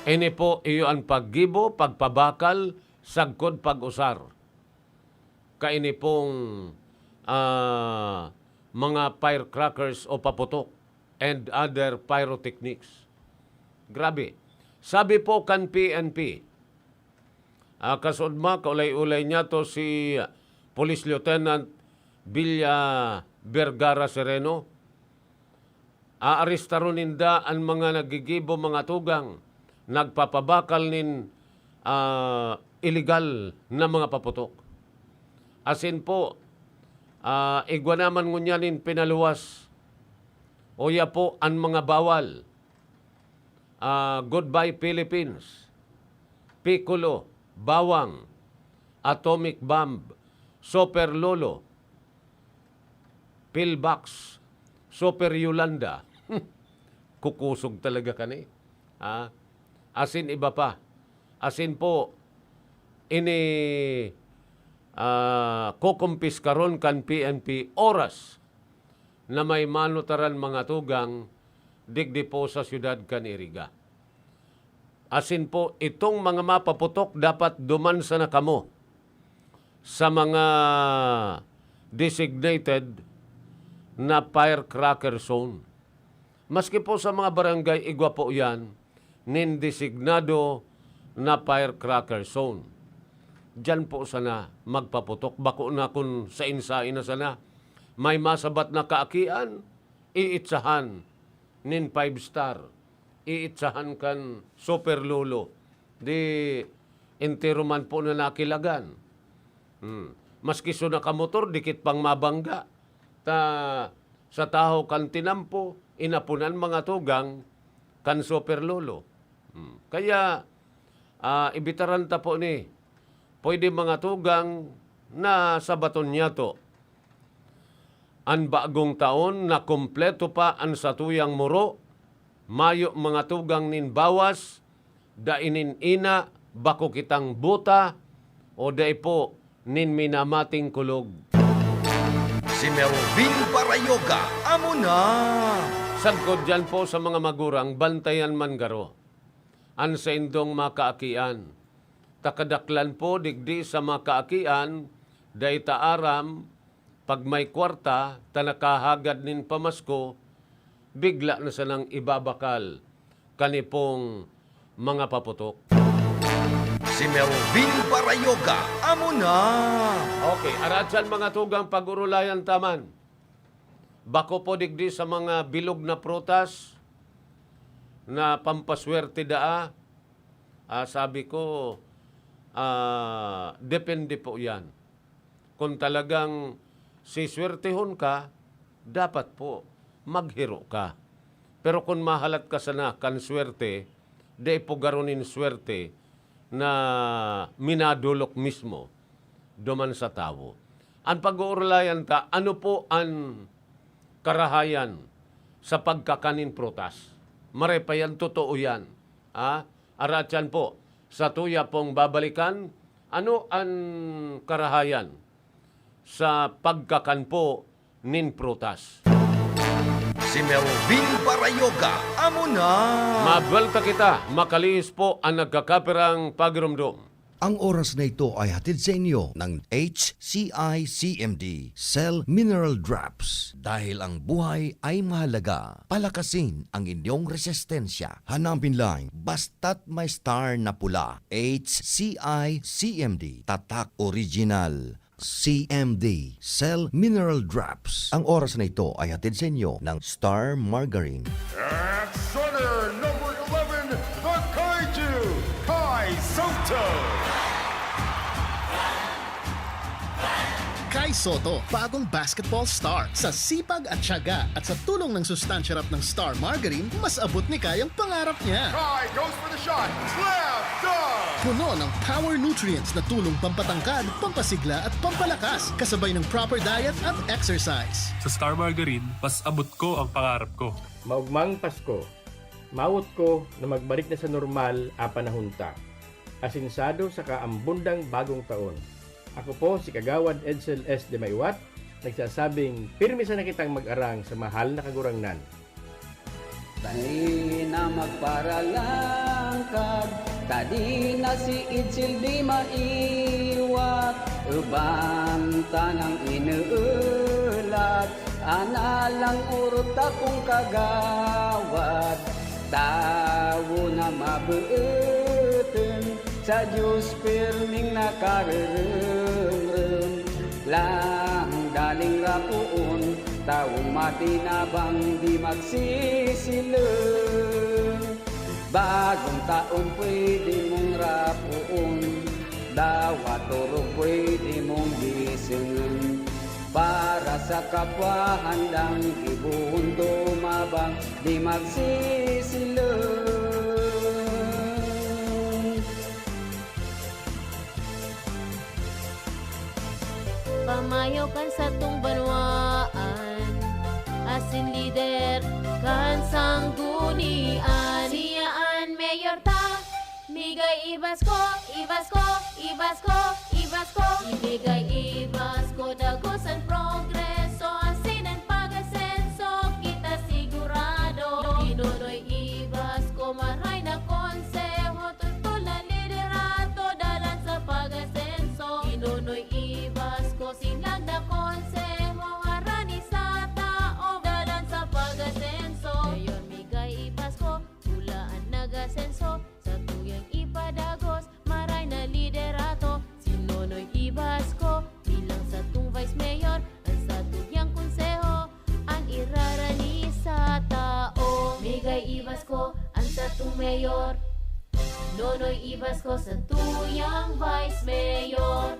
Ini po iyo an paggibo, pagpabakal, sagkod pag-usar kaini pong, ah, mga firecrackers o paputok and other pyrotechnics. Grabe. Sabi po kan P N P, ah, kasuodma, kaulay-ulay niyato si Police Lieutenant Villa Vergara Sereno, aarestaron ninda an mga naggigibo, mga tugang, nagpapabakal nin, ah, iligal na mga paputok. Asin po, ah, igwa naman ngunyan nin pinaluwas. Uya po an mga bawal. Ah, Goodbye Philippines, Piccolo, Bawang, Atomic Bomb, Super Lolo, Pillbox, Super Yolanda. Kukusog talaga kani. Ah, asin iba pa. Asin po, ini, ah, kukumpiskaron kan P N P oras na may manutaran, mga tugang, digdi po sa siyudad kan Iriga. Asin po, itong mga mapaputok, dapat duman sana kamo sa mga designated na firecracker zone. Maski po sa mga barangay, igwa po yan nin designado na firecracker zone. Diyan po sana magpaputok. Bako na kun sain-sain na sana. May masabat na kaakian, iitsahan nin five star. Iitsahan kan Super Lolo. Di entero man po na nakilagan. Hmm. Maski so nakamotor, dikit pang mabangga. Ta, sa tahaw kan tinampo, inapunan, mga tugang, kan Super Lolo. Hmm. Kaya, ah, ibitaran ta po ni, pwede, mga tugang, na sabaton niyato an bagong taon na kompleto pa an satuyang muro, mayo, mga tugang, nin bawas, dai nin ina, bako kitang buta, o dai po nin minamating kulog. Si Melvin Parayoga, amo na. Sagkod diyan po sa mga magurang, bantayan man garo an saindong mga kaakian. Ta kadaklan po digdi sa mga kaakian, dai ta aram, pag may kwarta ta nakahagad nin pamasko, bigla na sanang ibabakal kani pong mga paputok. Si Melvin Parayoga, amo na. Okay, aratsan, mga tugang, pag-urulayan ta man. Bako po digdi sa mga bilog na prutas na pampaswerte daa, Ah, sabi ko, ah, depende po 'yan. Kung talagang siswertehon ka, dapat po maghiro ka. Pero kun mahalat ka sana kan swerte, dai po garo nin swerte na minadolok mismo duman sa tawo. An pag-uurulayan ta, ano po an karahayan sa pagkakan nin prutas? Maray pa yan, totoo yan. Ha? Aratyan po, sa tuya pong babalikan, ano an karahayan sa pagkakan po nin prutas? Si Melvin Barayoga, amo na! Mabwelta kita, makalihis po an nagkakapirang pagiromdom. Ang oras na ito ay hatid sa inyo ng H C I C M D Cell Mineral Drops. Dahil ang buhay ay mahalaga, palakasin ang inyong resistensya. Hanapin lang, basta't may star na pula. H C I C M D, tatak original. C M D Cell Mineral Drops. Ang oras na ito ay hatid sa inyo ng Star Margarine. At center, number eleven, the Kaiju, Kai Soto. Kai Soto, bagong basketball star. Sa sipag at tiyaga at sa tulong ng sustansya rap ng Star Margarine, mas abot ni Kai ang pangarap niya. Kai goes for the shot. Slam dunk! Puno ng power nutrients na tulong pampatangkad, pampasigla at pampalakas, kasabay ng proper diet at exercise. Sa Star Margarine, mas abot ko ang pangarap ko. Maugmang Pasko. Mawot ko na magbalik na sa normal a panahon ta. Asinsado saka ambundang bagong taon. Ako po si Kagawad Edsel S. de Maiwat, nagsasabing pirmi sana kitang mag-arang sa mahal na Kagurangnan. Dai na magparalangkag, ta di na si Edsel de Maiwat, uban tanang inuulat, ana lang orot akong kagawad, tawo na mabuoton, sa Diyos pirming nakareremrem, lang daling rapoon, tawong matinabang di magsisilong. Bagong taon pwede mong rapoon, dawat orog pwede mong gisongon. Para sa kapwa handang gibohon tumabang, di magsisilong. Pamayo kan satong banwaan, asin lider kan sanggunian. Siya an mayor ta, migay ibasko, ibasko, ibasko, ibasko. Ibigay ibasko, dagos an progreso, asin an pag-asenso, kita sigurado. Ginonoy ibasko, maray na konseho, totol na liderato, dalan sa pag-asenso. Ginonoy ibasko, sinlag na konseho, harani sa tao, dalan sa pag-asenso. Mayor migay ibasko, pula an nag-asenso, sa tuyang ipadagos, maray na liderato. Si Nonoy Ibasko, bilang satong vice mayor, an satuyang konseho, an irarani sa tao. Migay Ibasko, an satong mayor. Nonoy Ibasko, satuyang vice mayor.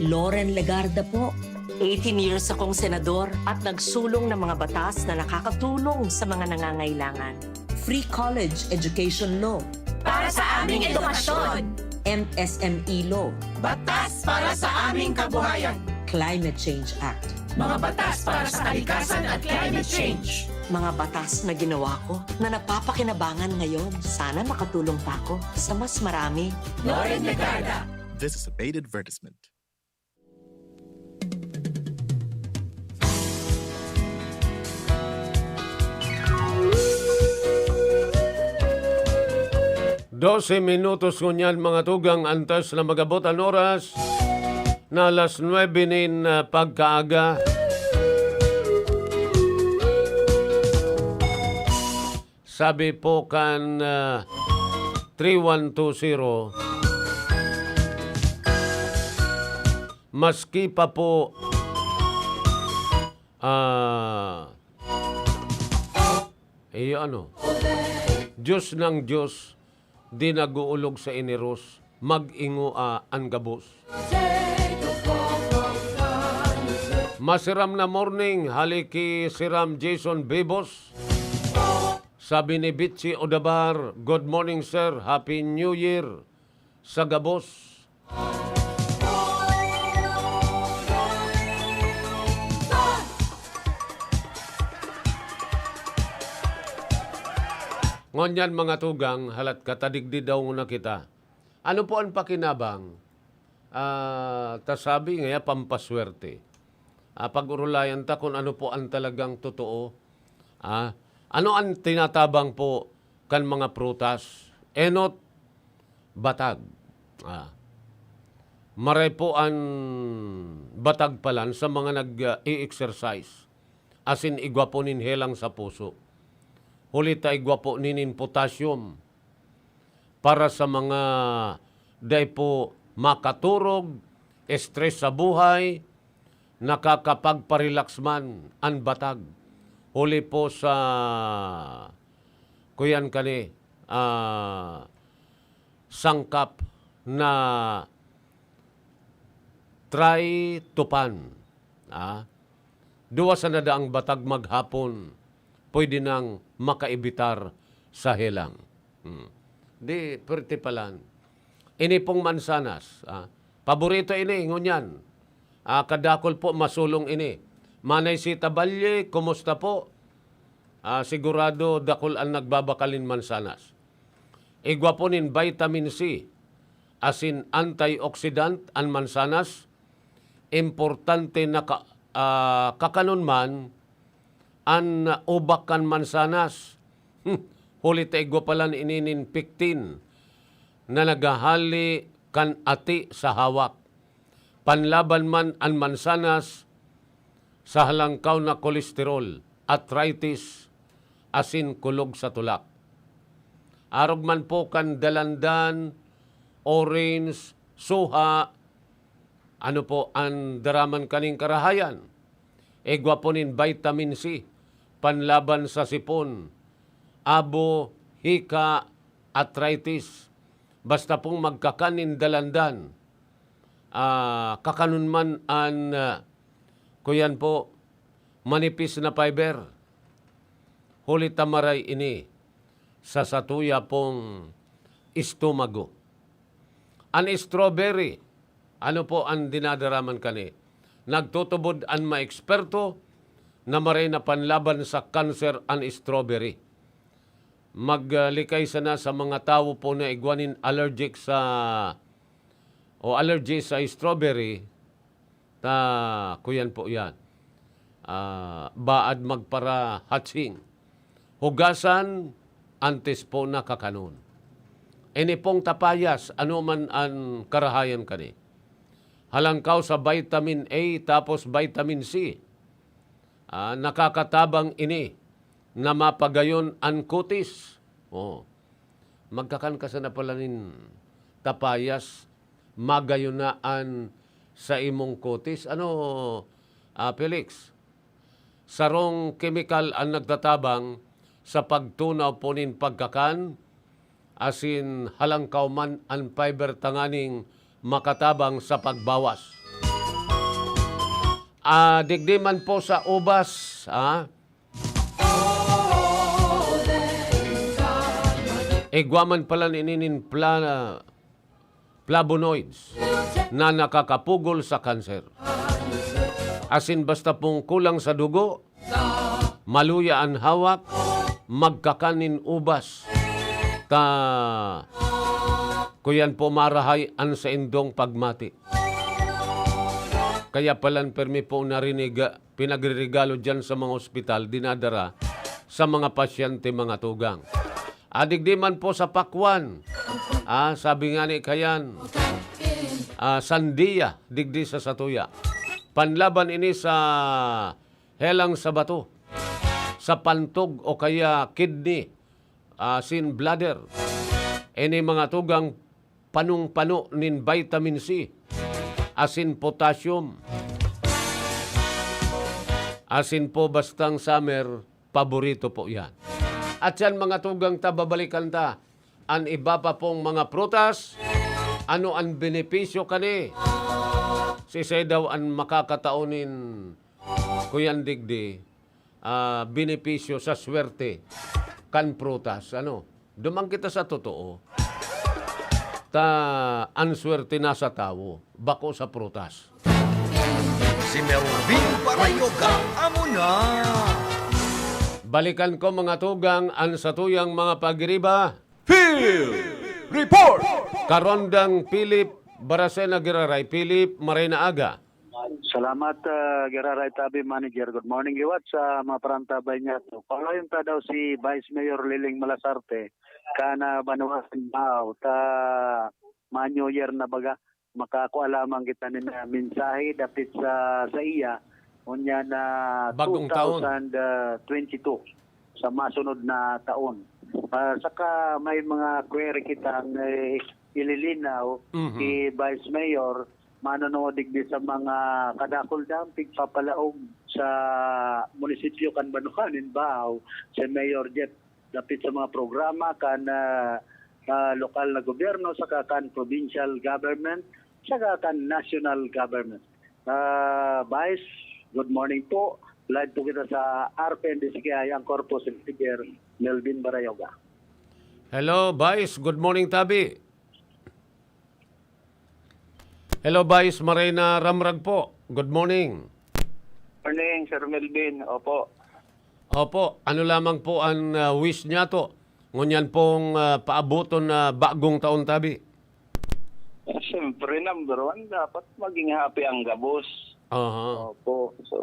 Loren Legarda po. Eighteen years akong senador at nagsulong ng mga batas na nakakatulong sa mga nangangailangan. Free college education law. Para sa aming edukasyon. M S M E law. Batas para sa aming kabuhayan. Climate Change Act. Mga batas para sa kalikasan at climate change. Mga batas na ginawa ko na napapakinabangan ngayon. Sana makatulong pa ako sa mas marami. Loren Legarda. This is a paid advertisement. Dose minutos ngunyan, mga tugang, antes na mag-abot an oras na alas nuebe nin, ah, pagkaaga. Sabi po kan, ah, three one two zero, maski pa po, ah, Iyo ano, Diyos ng Diyos, di nag-uulog sa iniros, mag-ingoa an gabos. Masiram na morning, hali ki Siram Jason Bibos. Sabi ni Bitsi Odabar, "Good morning, sir. Happy New Year sa gabos." Ngunyan, mga tugang, halat ka, tadigdi daw na kita. Ano po an pakinabang? Ah, ta sabi ngaya pampaswerte. Ah, pag-orolayan ta kun ano po an talagang totoo. Ah, ano an tinatabang po kan mga prutas? Enot, batag. Ah, maray po an batag palan sa mga nag, ah, i-exercise. Asin igwa po nin helang sa puso. Huli ta igwa po ninin potassium para sa mga dai po makaturog, stress sa buhay, nakakapagpa-relax man an batag. Huli po sa, kuyan kani, ah, sangkap na tryptophan. Ah, duwa sana daang batag maghapon, pwede nang makaibitar sa helang. Hmm. Di, pwerte palan. Ini pong mansanas, ah, paborito ini, ngunyan. Ah, kadakul po, masulong ini. Manay Sita Valle, kumusta po? Ah, sigurado dakul an nagbabakal nin mansanas. Igwa po nin vitamin C, asin antioxidant an mansanas. Importante na ka-, ah, kakanon man an ubak kan mansanas. Hmm, huli ta igwa palan ini nin pectin na naghahali kan ati sa hawak. Panlaban man an mansanas sa halangkaw na kolesterol, arthritis, asin kulog sa tulak. Arog man po kan dalandan, orange, suha, ano po an daraman kaning karahayan? Igwa po nin vitamin C, panlaban sa sipon, abo, hika, arthritis. Basta pong magkakan nin dalandan, ah, kakanon man an, ah, kuyan po, manipis na fiber. Huli ta maray ini sa satuya pong estomago. An strawberry, ano po an dinadaraman kani? Nagtutubod an mga eksperto na maray na panlaban sa kanser an strawberry. Maglikay sana sa mga tawo po na igwa nin allergic sa, o allergy sa strawberry, ta, kuyan po yan. Ah, baad magparahatsing. Hugasan, antes po na kakanon. Ini pong tapayas, ano man an karahayan kani? Halangkaw sa vitamin A tapos vitamin C. Ah, nakakatabang ini na mapagayon an kutis. Oh. Magkakan ka sana pala nin tapayas, magayon na an sa imong kutis. Ano, ah, Felix? Sarong kemikal an nagtatabang sa pagtunaw po nin pagkakan, asin halangkaw man an fiber tanganing makatabang sa pagbawas. Ah, digdi man po sa ubas, ah. Igwa man pala ini nin pla-, flavonoids na nakakapugol sa kanser. Asin basta pong kulang sa dugo, maluya an hawak, magkakan nin ubas. Ta, kuyan po marahay an saindong pagmati. Kaya palan permi po narinig, pinagreregalo diyan sa mga ospital, dinadara sa mga pasyente, mga tugang. Ah, digdi man po sa pakwan. Ah, sabi nga ni kayan, ah, sandiya, digdi sa satuya. Panlaban ini sa helang sa bato, sa pantog o kaya kidney, asin bladder. Ini mga tugang panong-pano nin vitamin C, asin potassium. Asin po, bastang summer, paborito po yan. At yan, mga tugang ta, babalikan ta an iba pa pong mga prutas. Ano an benepisyo kani? Siisay daw an makakataon nin, kuyan digdi, ah, benepisyo sa swerte kan prutas? Ano? Duman kita sa totoo. Ta, an swerte nasa tawo, bako sa prutas. Si Melvin Parayoga, amo na. Balikan ko, mga tugang, an satuyang mga pagiriba. Field Report! Karondang Philip Baracena Giraray. Philip, maray na aga. Salamat, ah, Giraray Tabi, manager. Good morning liwat sa mga parantabay niya. Palayon ta daw si Vice Mayor Liling Malasarte, kana banwa sin Bao, ta ma-New Year na baga, makakua lamang kita nin, ah, mensahe dapit sa, sa iya, unya na Bagong taon. two thousand twenty-two, sa masunod na taon. Ah, saka may mga query kita na ililinaw Mhm. kay Vice Mayor, manonood digdi sa mga kadakul dang pigpapalaog sa munisipyo kan banwa nin Bao, si Mayor Jeff, dapit sa mga programa kan, ah, ah, lokal na gobyerno saka kan provincial government saka kan national government. Ah, Vice, good morning po. Live po kita sa R P N D C K I, ang Corpus Leader, Melvin Barayoga. Hello, Vice. Good morning, tabi. Hello, Vice Marina Ramrag po. Good morning. Morning, Sir Melvin. Opo. Opo, ano lamang po an, ah, wish niyato ngunyan pong, ah, paaboton na bagong taon, tabi? Eh, siyempre, number one, dapat maging happy ang gabos. Aha. Opo. So,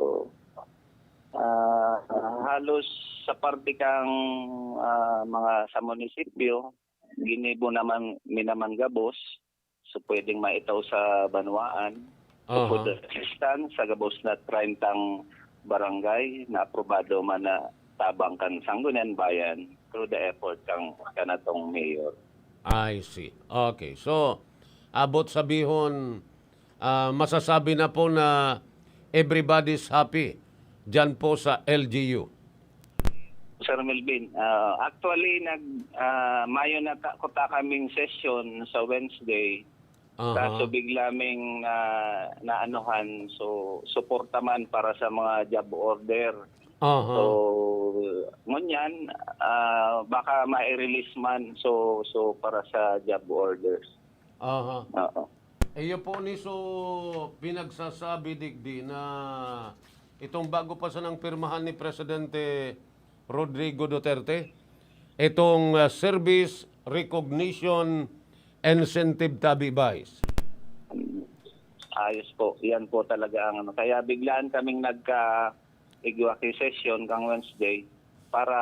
ah, halos sa parte kang, ah, mga sa munisipyo, ginibo naman, mi naman gabos. So, pwedeng maitaw sa banwaan. Aha. Bukod sa assistance, sa gabos na treyntang barangay na aprobado man na tabang kan Sangguniang Bayan through the effort kang kanatong mayor. I see. Okay. So, abot sabihon, ah, masasabi na po na everybody's happy diyan po sa L G U. Sir Melvin, ah, actually, nag, ah, mayo na ta-, kuta kaming session sa Wednesday. Aha. Kaso bigla ming na, naanuhan, so, suporta man para sa mga job order. Aha. So, ngunyan, ah, baka mai-release man, so, so para sa job orders. Aha. Oo. Iyo po ni so pinagsasabi digdi na itong bago pa sanang pirmahan ni Presidente Rodrigo Duterte, itong, ah, service recognition incentive, tabi, Vice. Ayos po. Yan po talaga ang ano. Kaya biglaan kaming nagka-, igwa ki session kang Wednesday para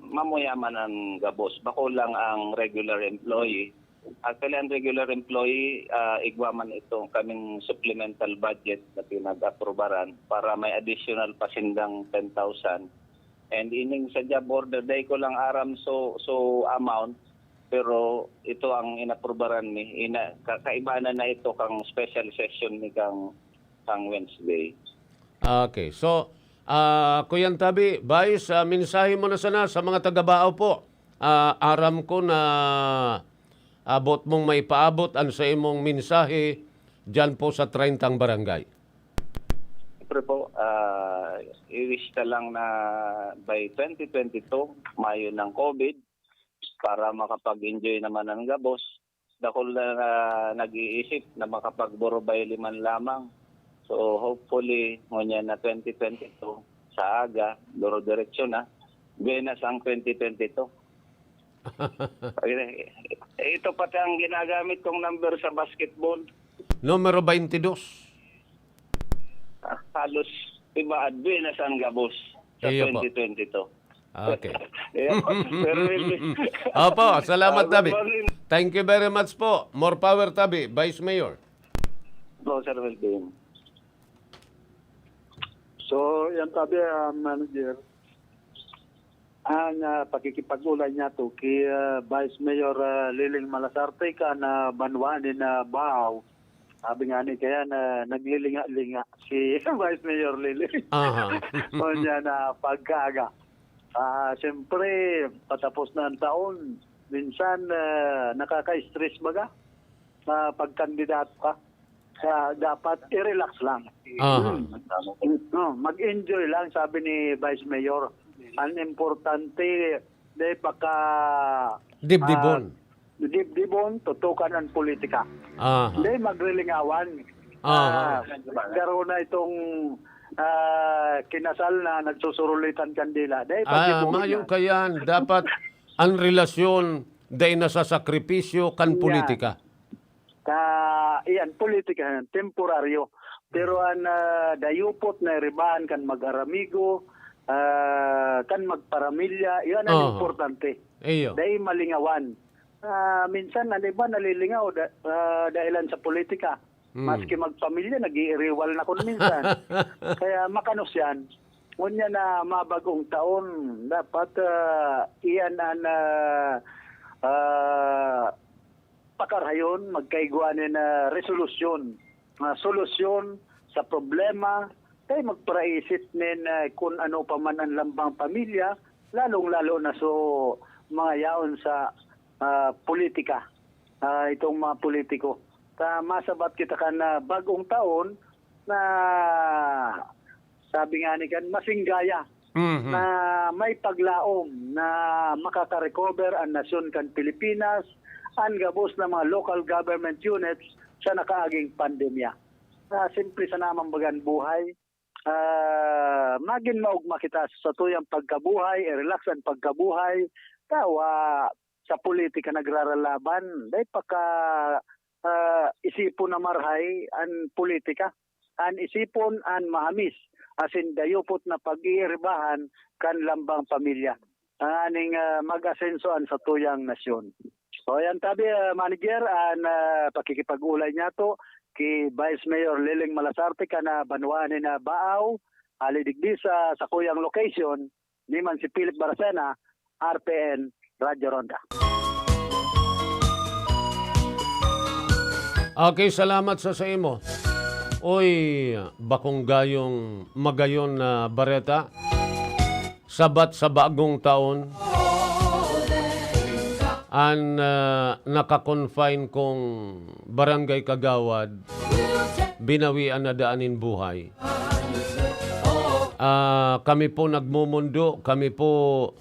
mamuyaman ang gabos. Bako lang ang regular employee. Actually, ang regular employee, ah, igwa man itong kaming supplemental budget na pinag-aprobaran para may additional pa sindang ten thousand. And ining sa job order, dai ko lang aram so, so amount, pero ito ang inaprobaran mi. Ina-, ka-, kaibanan na ito kang special session ni kang, kang Wednesday. Okay. So, ah, Kuya Tabi, Vice, ah, mensahe mo na sana sa mga taga-Baaw po. Ah, aram ko na abot mong maipaabot an saimong mensahe diyan po sa treyntang barangay. Siyempre po, ah, i-wish ta lang na by twenty twenty-two, mayo ng COVID para makapag-enjoy naman ang gabos. Dakul na, ah, nag-iisip na makapag-Borobay liman lamang. So, hopefully, ngunyan na twenty twenty-two, sa aga, duro-diretso na. Buenas ang twenty twenty-two. Eh, ito pati ang ginagamit kong number sa basketball. Numero twenty-dos. Ah, halos iba, adbi na sa gabos sa Iyo po. twenty twenty-two. Okay. Iyo po, Sir Melvin. Opo, salamat, Ah, good Tabi. morning. Thank you very much po. More power, Tabi. Vice Mayor. Po, Sir Melvin. So, yan tabi, ah, manager. Ang, ah, pakikipag-ulay niya to kay, ah, Vice Mayor, ah, Liling Malasarte kan, ah, banwa nin, ah, Baaw. Sabi nga ni kaya na naglilinga-linga si Vice Mayor Liling. Aha. O niya na pagkaaga. Ah, siyempre, patapos na ang taon, minsan, ah, nakaka-stress baga sa pagkandidato ka. Kaya dapat i-relax lang. Aha. Hmm. No, mag-enjoy lang, sabi ni Vice Mayor. Ang importante, di baka, Dibdibon. ah, dibdibon, tutukan ang politika. Aha. Di magrilingawan. Aha. Ah, garo na itong, ah, kinasal na nagsusurulitan kandila. Di Ah, pagdibuhin mayo yan. Kayan, dapat ang relasyon dai nasasakripisyo kan Yeah. politika. Ka, iyan, politika yan, temporaryo. Pero ang, ah, dayupot na iribahan kan mag-aramigo, ah, kan magparamilya, iyan ang Oo. importante. Iyo. Dai malingawan. Ah, minsan, ang iba nalilingaw da-, ah, dahilan sa politika. Hmm. Maski magpamilya, nag-iiriwal na kun minsan. Kaya makanos yan. Ngunyan na mabagong taon, dapat, ah, iyan ang, ah, ah, pakarayon, magkaigwa nin, ah, resolusyon, ah, solusyon sa problema, kaya magparaisip nin, ah, kun ano pa man ang lambang pamilya, lalong-lalo na so mga yaon sa, ah, politika, ah, itong mga politiko. Ta masabat kita kan, ah, bagong taon na sabi nga ni kan, masinggaya Mhm. na may paglaom na makaka-recover ang nasyon kan Pilipinas, ang gabos na mga local government units sa nakaaging pandemya. Ah, simple sana man baga an buhay. Ah, magin maogma kita sa satuyang pagkabuhay, i-relax ang pagkabuhay. Tawa, sa politika nagraralaban, dai paka, ah, isipon na marhay an politika. An isipon an mahamis, asin dayupot na pag-iiribahan kan lambang pamilya. Aning, ah, mag-asenso an satuyang nasyon. So, ayan tabi, ah, manager, an, ah, pakikipag-olay niyato ki Vice Mayor Leleng Malasarte kan, ah, banwaan nin, ah, Baaw, hali digdi sa sakuyang location, ni man si Philip Barcena, R P N, Radyo Ronda. Okay, salamat sa, sa imo. Uy, bakong gayong magayon na bareta. Sabat sa bagong taon, an, ah, naka-confine kong barangay kagawad, binawian na daan nin buhay. Ah, kami po nagmumundo, kami po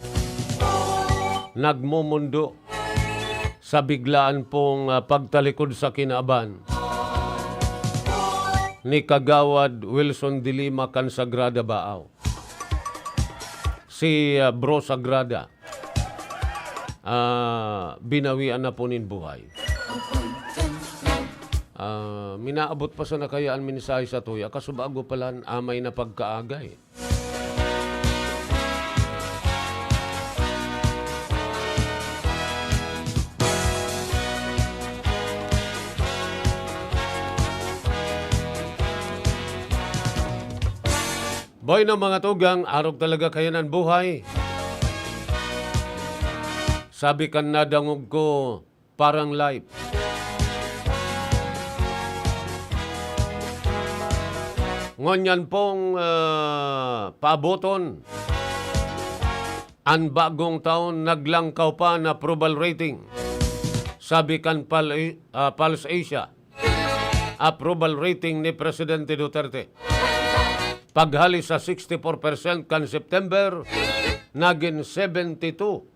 nagmumundo sa biglaan pong, ah, pagtalikod sa kinaban ni Kagawad Wilson de Lima kan Sagrada Baaw. Si, ah, Bro Sagrada, ah, binawian na po nin buhay. Ah, minaabot pa sana kaya an mensahe sa tuya, kaso bago pa lang, amay na pagkaagay. Boy, no, mga tugang, arog talaga kayan an buhay. Sabi kan nadangog ko, parang life. Ngunyan pong, ah, paaboton an bagong taon, naglangkaw pa an approval rating. Sabi kan Pal-, ah, Pulse Asia, approval rating ni Presidente Duterte, paghali sa sixty-four percent kan September, nagin seventy-two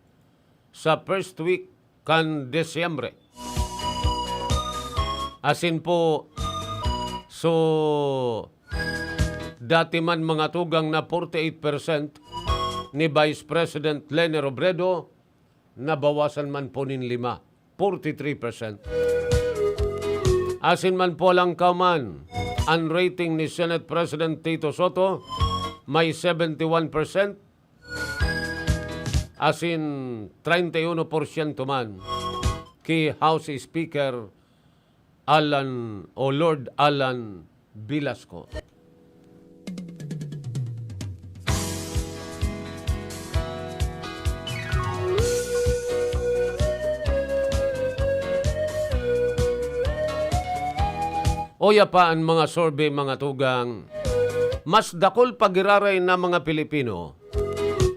sa first week kan Disyembre. Asin po, so, dati man mga tugang na forty-eight percent ni Vice President Leni Robredo, nabawasan man po nin lima, forty-three percent. Asin man po, langkaw man, an rating ni Senate President Tito Sotto, may seventy-one percent, asin treinta y uno por ciento man ki House Speaker Alan o Lord Alan Velasco. Uya pa an mga survey, mga tugang, mas dakul pa giraray na mga Pilipino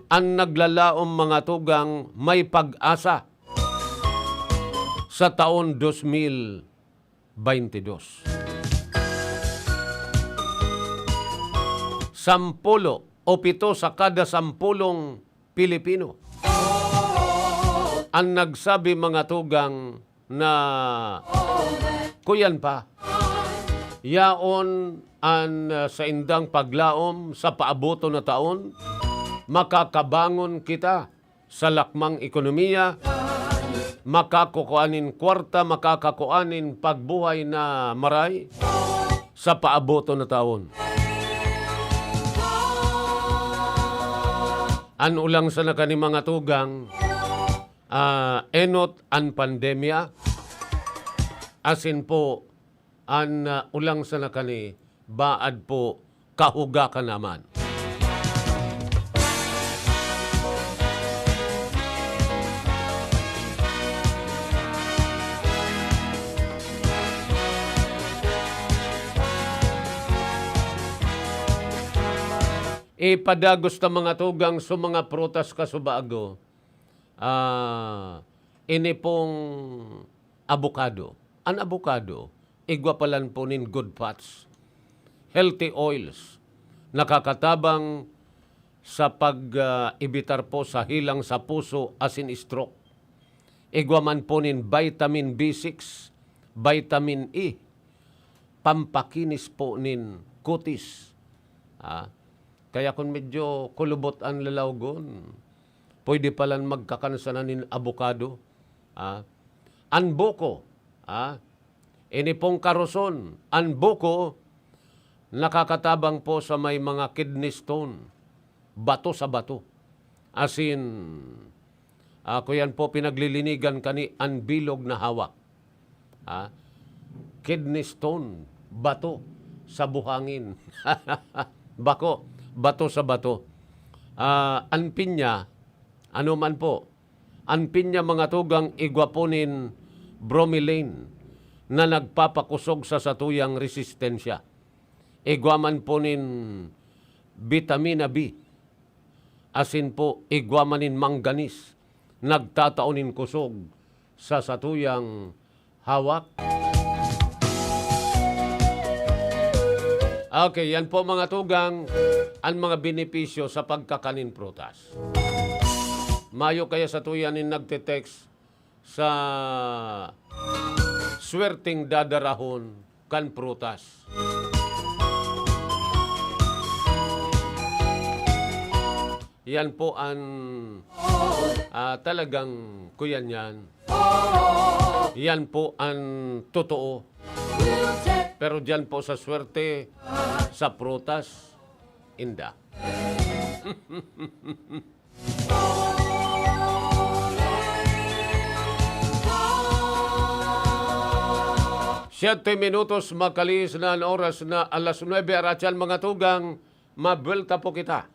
An naglalaom, mga tugang, may pag-asa sa taon dos mil baynte dos. Sampulo o pito sa kada sampulong Pilipino an nagsabi, mga tugang, na kuyan pa, yaon an, ah, saindang paglaom sa paaboton na taon, makakabangon kita sa lakmang ekonomiya, makakukua nin kwarta, makakakua nin pagbuhay na maray sa paaboton na taon. An ulang sana kani, mga tugang, ah, enot an pandemya, asin po an, ah, ulang sana kani, baad po kahugakan naman. Ipadagos ta, mga tugang, sa mga prutas kasubago. Ah, ini pong abokado. An abokado, igwa palan po nin good fats, healthy oils, nakakatabang sa pag, ah, ebitar po sa hilang sa puso asin stroke. Igwa man po nin vitamin B six, vitamin E, pampakinis po nin kutis. Ah, kaya kun medyo kulubot an lalawgon, pwede palan magkakan sana nin abokado. Ah, an buko, ah, ini pong karoson, an buko, nakakatabang po sa may mga kidney stone, bato sa bato. Asin, ah, kuyan po, pinaglilinigan kani an bilog na hawak. Ah, kidney stone, bato sa buhangin. Bako, bato sa bato. Ah, an pinya, ano man po, an pinya, mga tugang, igwa po nin bromelain na nagpapakosog sa satuyang resistensya. Igwa man po nin bitamina B, asin po igwa man nin manganese, nagtatao nin kosog sa satuyang hawak. Okay, yan po, mga tugang, an mga benepisyo sa pagkakan nin prutas. Mayo kaya satuya nin nagte-text sa swerteng dadarahon kan prutas. Yan po an, ah, talagang kuyan yan. Yan po an totoo. Pero diyan po sa swerte, sa prutas, inda. Siyete minutos makalihis na an oras na alas nuebe. Aratyan, mga tugang, mabuelta po kita.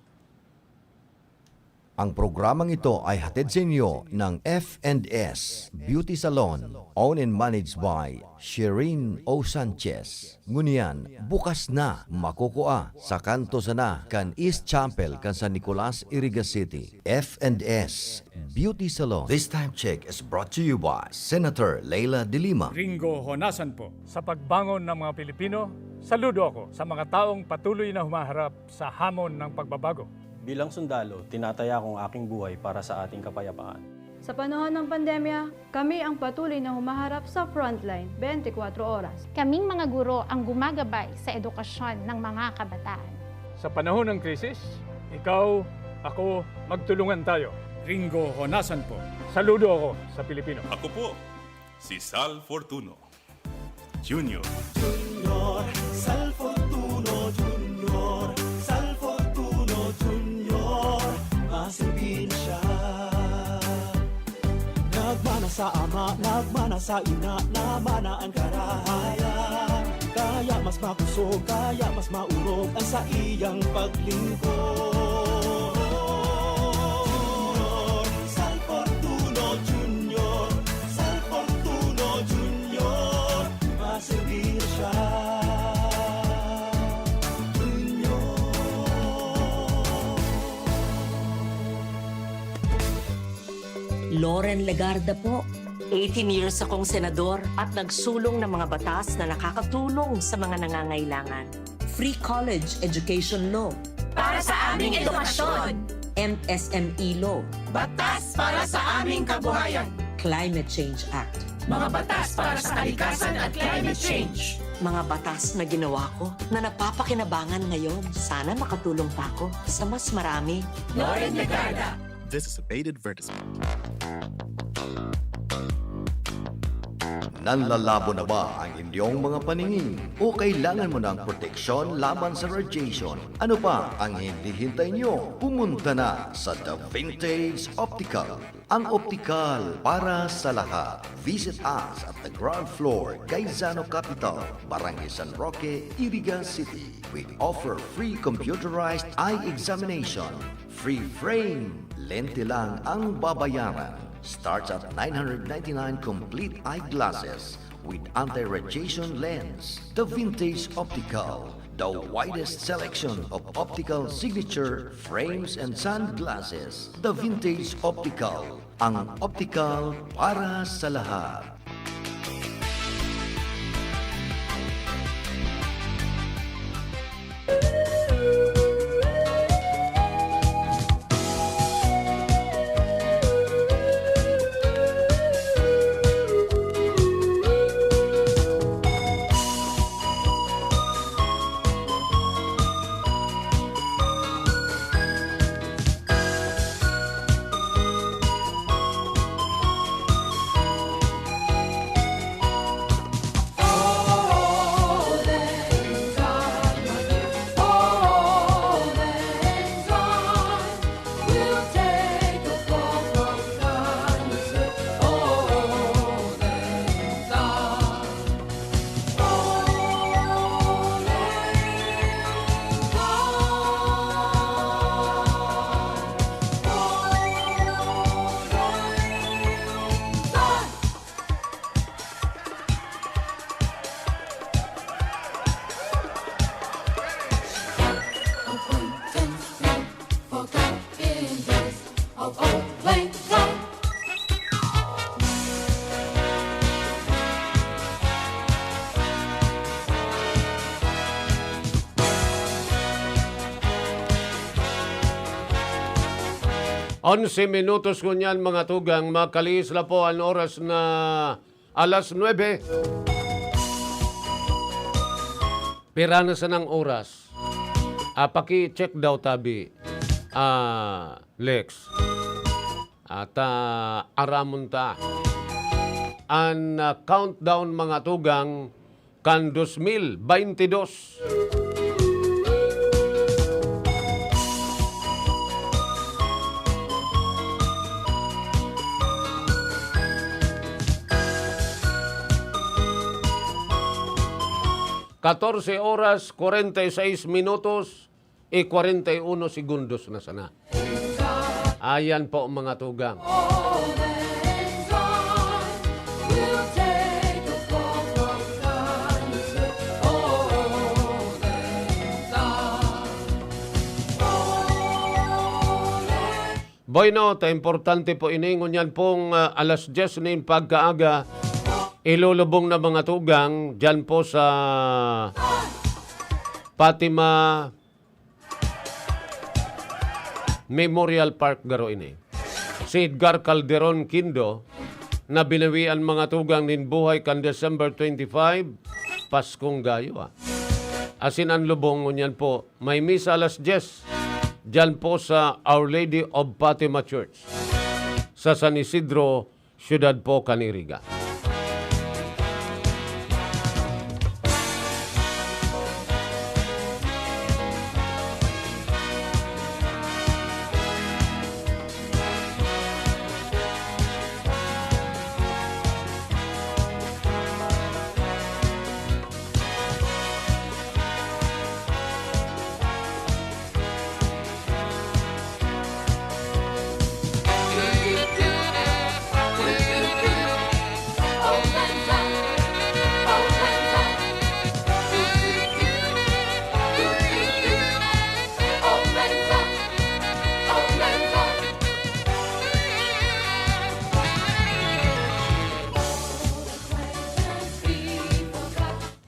Ang programang ito ay hatid sa inyo ng F and S Beauty Salon, owned and managed by Shireen O Sanchez. Ngunyan, bukas na, makukua sa kanto sana kan East Chapel kan San Nicolas, Iriga City. F and S Beauty Salon. This time check is brought to you by Senator Leila de Lima. Ringo Honasan po. Sa pagbangon ng mga Pilipino, saludo ako sa mga taong patuloy na humaharap sa hamon ng pagbabago. Bilang sundalo, tinataya kong aking buhay para sa ating kapayapaan. Sa panahon ng pandemya, kami ang patuloy na humaharap sa frontline, bente kwatro oras. Kaming mga guro ang gumagabay sa edukasyon ng mga kabataan. Sa panahon ng krisis, ikaw, ako, magtulungan tayo. Ringo Honasan po. Saludo ako sa Pilipino. Ako po, si Sal Fortuno Junior. Junior, Sal Fortuno Junior, Sal Fortuno Junior, maserbi na siya. Nagmana sa ama, nagmana sa ina, namana an karahayan. Kaya mas makosog, kaya mas maorog an saiyang paglingkod. Sal Fortuno Junior, Sal Fortuno Junior, maserbi na siya. Junior. Loren Legarda po. Eighteen years akong senador at nagsulong ng mga batas na nakakatulong sa mga nangangailangan. Free college education law. Para sa aming edukasyon. M S M E law. Batas para sa aming kabuhayan. Climate Change Act. Mga batas para sa kalikasan at climate change. Mga batas na ginawa ko na napapakinabangan ngayon. Sana makatulong pa ako sa mas marami. Loren Legarda. This is a paid advertisement. Nanlalabo na ba ang inyong mga paningin? O kailangan mo ng proteksyon laban sa radiation? Ano pa ang hinihintay nyo? Pumunta na sa The Vintage Optical, ang optical para sa lahat. Visit us at the ground floor, Gaisano Capital, Barangay San Roque, Iriga City. We offer free computerized eye examination. Free frame, lente lang ang babayaran. Starts at nine hundred ninety-nine complete eyeglasses with anti-radiation lens. The Vintage Optical, the widest selection of optical signature frames and sunglasses. The Vintage Optical, ang optical para sa lahat. Onse minutos ngunyan, mga tugang, makalihis na po an oras na alas nuebe. Pira na sanang oras? Ah, paki-check daw tabi, ah, Lex. At, ah, aramon ta an, ah, countdown, mga tugang, kan dos mil baynte dos. Katorse oras, kwarenta y seis minutos, e kwarenta y uno segundos na sana. Ayan po, mga tugang. Bueno, ta importante po ini. Ngunyan pong, ah, alas dyes nin pagkaaga, ilulubong na, mga tugang, dyan po sa Fatima Memorial Park garo ini. Si Edgar Calderon Quindo, na binawian, mga tugang, nin buhay kan December twenty-five, Paskong gayo, ah. Asin an lubong ngunyan po, may misa alas dyes, dyan po sa Our Lady of Fatima Church, sa San Isidro, siyudad po kan Iriga.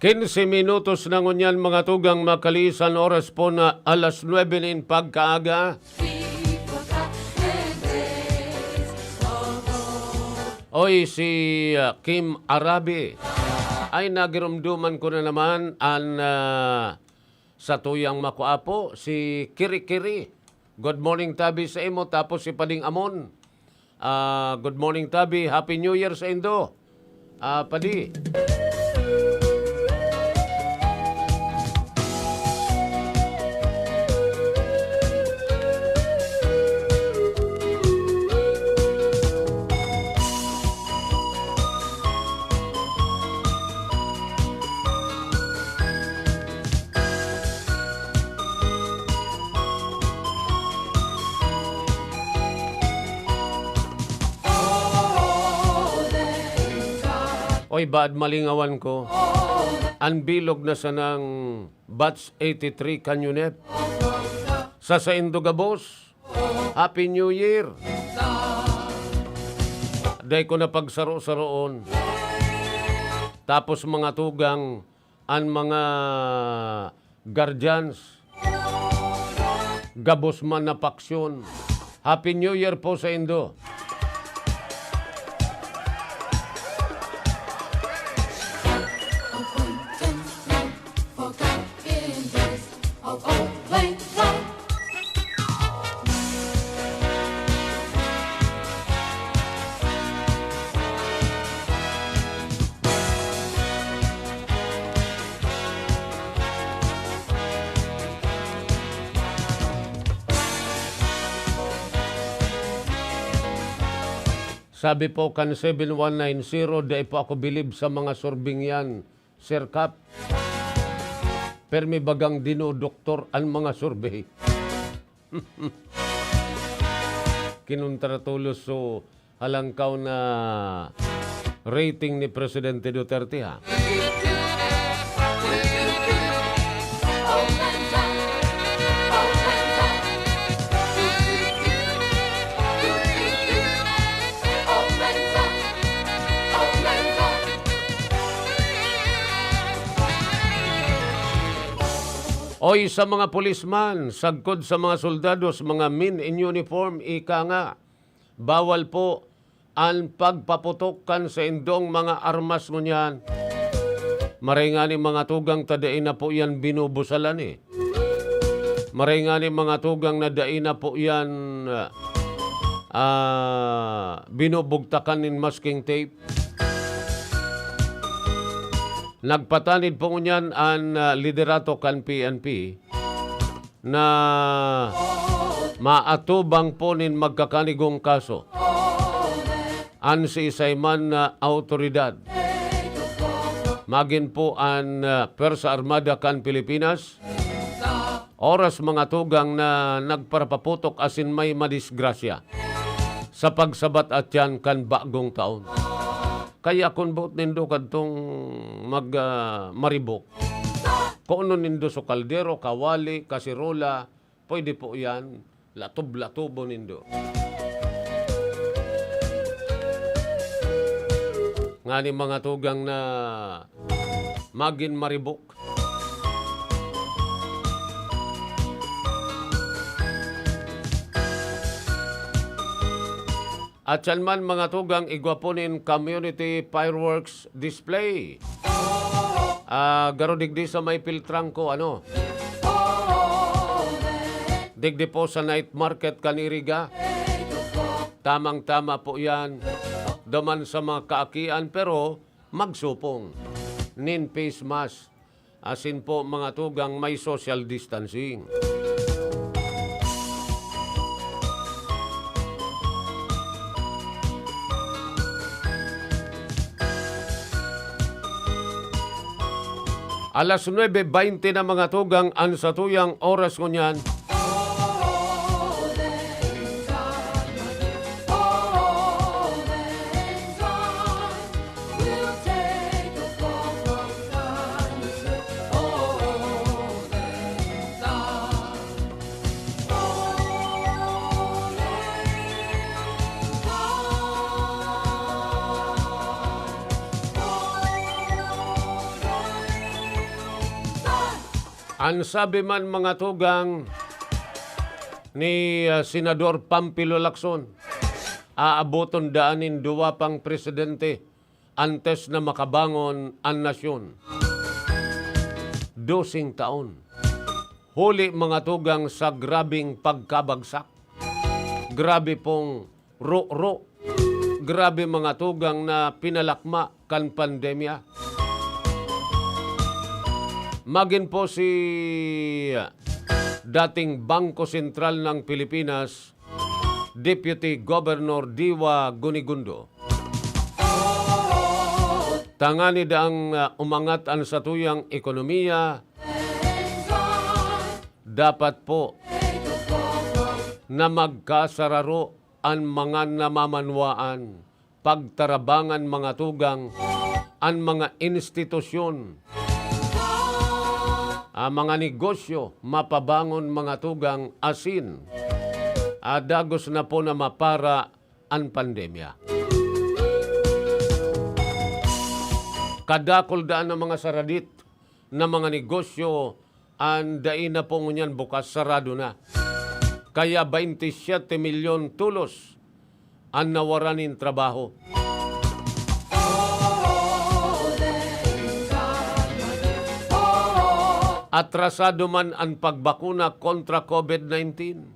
Quince minutos na ngunyan, mga tugang, makaliis an oras po na alas nuebe nin pagkaaga. Oy, si, ah, Kim Arabi. Ay, nagirumduman ko na naman an, ah, satuyang makwapo, si Kiri Kiri. Good morning, tabi, sa imo, tapos si Pading Amon. Ah, good morning, tabi. Happy New Year sa indo. Ah, padi. Oy, baad malingawan ko. An bilog na sanang batch eighty-three kan UNEP. Sa saindo gabos, Happy New Year! Dai ko na pagsaro-saroon. Tapos, mga tugang, an mga guardians, gabos man na paksyon. Happy New Year po sa indo. Sabi po kan seven one nine zero, "Dai po ako bilib sa mga surbing yan, Sir Kap. Permi bagang dinodoktor an mga survey." Kinontra tolos so halangkaw na rating ni Presidente Duterte, ha? Oy, sa mga pulisman, sagkod sa mga soldados, mga men in uniform, ika nga, bawal po an pagpaputok kan saindong mga armas ngunyan. Maray ngani, mga tugang, ta dai na po yan binubusalan, eh. Maray ngani, mga tugang, na dai na po yan, ah, binubugtakan nin masking tape. Nagpatanid po ngunyan an, ah, liderato kan P N P na maatubang po nin magkakanigong kaso an siisay man na awtoridad. Magin po an, ah, Pwersa Armada kan Pilipinas, oras, mga tugang, na nagparapaputok asin may madisgrasya sa pagsabat atyan kan bagong taon. Kaya kun boot nindo kadtong mag, ah, maribok, kunon nindo so kaldero, kawali, kasirola, pwede po yan. Latob-latobo nindo. Ngani, mga tugang, na magin maribok. At siyan man, mga tugang, igwa po nin community fireworks display. Ah, garo digdi sa may Piltrangco, ano? Digdi po sa night market kan Iriga. Tamang-tama po yan. Duman sa mga kaakian, pero magsupong nin face mask. Asin po, mga tugang, may social distancing. Alas nuebe baynte na, mga tugang, an satuyang oras ngunyan. An sabi man, mga tugang, ni, ah, Senador Pampilo Lacson, aaboton daa nin duwa pang presidente antes na makabangon an nasyon. Doseng taon. Huli, mga tugang, sa grabeng pagkabagsak. Grabe pong ro-ro. Grabe, mga tugang, na pinalakma kan pandemya. Magin po si dating Bangko Sentral ng Pilipinas, Deputy Governor Diwa Gonigundo. Tanganing daang, ah, umangat an satuyang ekonomiya, dapat po na magkasararo an mga namamanwaan, pagtarabangan, mga tugang, an mga institusyon, ah, mga negosyo, mapabangon, mga tugang, asin, ah, dagos na po na mapara an pandemya. Kadakul daan na mga saradit na mga negosyo an dai na po ngunyan bukas, sarado na. Kaya baynte siyete milyon tolos an nawaran nin trabaho. Atrasado man an pagbakuna kontra COVID nineteen.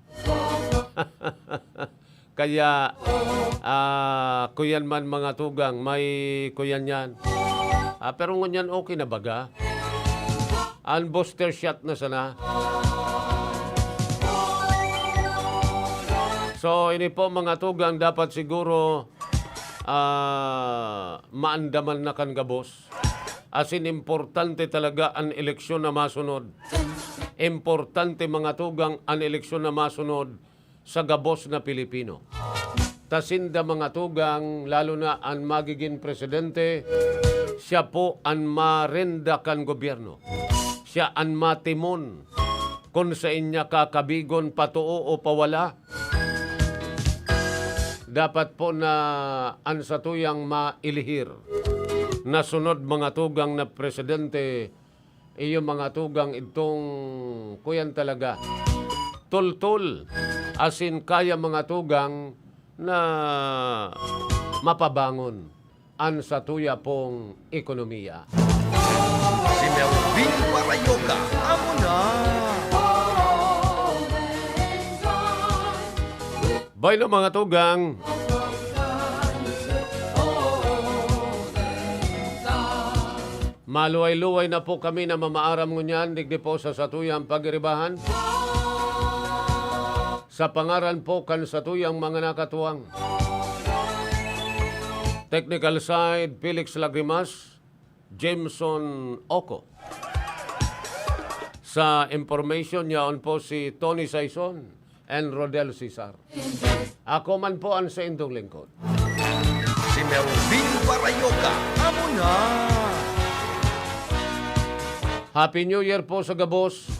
Kaya, ah, kuyan man, mga tugang, may kuyan yan. Ah, pero ngunyan okay na baga. An booster shot na sana. So, ini po, mga tugang, dapat siguro, ah, maandaman na kan gabos. Asin importante talaga an eleksyon na masunod. Importante, mga tugang, an eleksyon na masunod sa gabos na Pilipino. Ta sinda, mga tugang, lalo na an magigin presidente, siya po an marenda kan gobyerno. Siya an matimon kun saen niya kakabigon, patoo o pawala. Dapat po na an satuyang mailihir na sunod, mga tugang, na presidente, iyo, mga tugang, idtong kuyan talaga, tultol, asin kaya, mga tugang, na mapabangon an satuya pong ekonomiya. Si Melvin Parayoka, amo na. Bueno, mga tugang, maluway-luway na po kami na mamaaram ngunyan digdi po sa satuyang pagiribahan. Sa pangaran po kan satuyang mga nakatuwang, technical side, Felix Lagrimas, Jameson Oco. Sa information, yaon po si Tony Saison and Rodel Cesar. Ako man po an saindong lingkod, si Melvin Parayoka. Amo na. Happy New Year po sa gabos.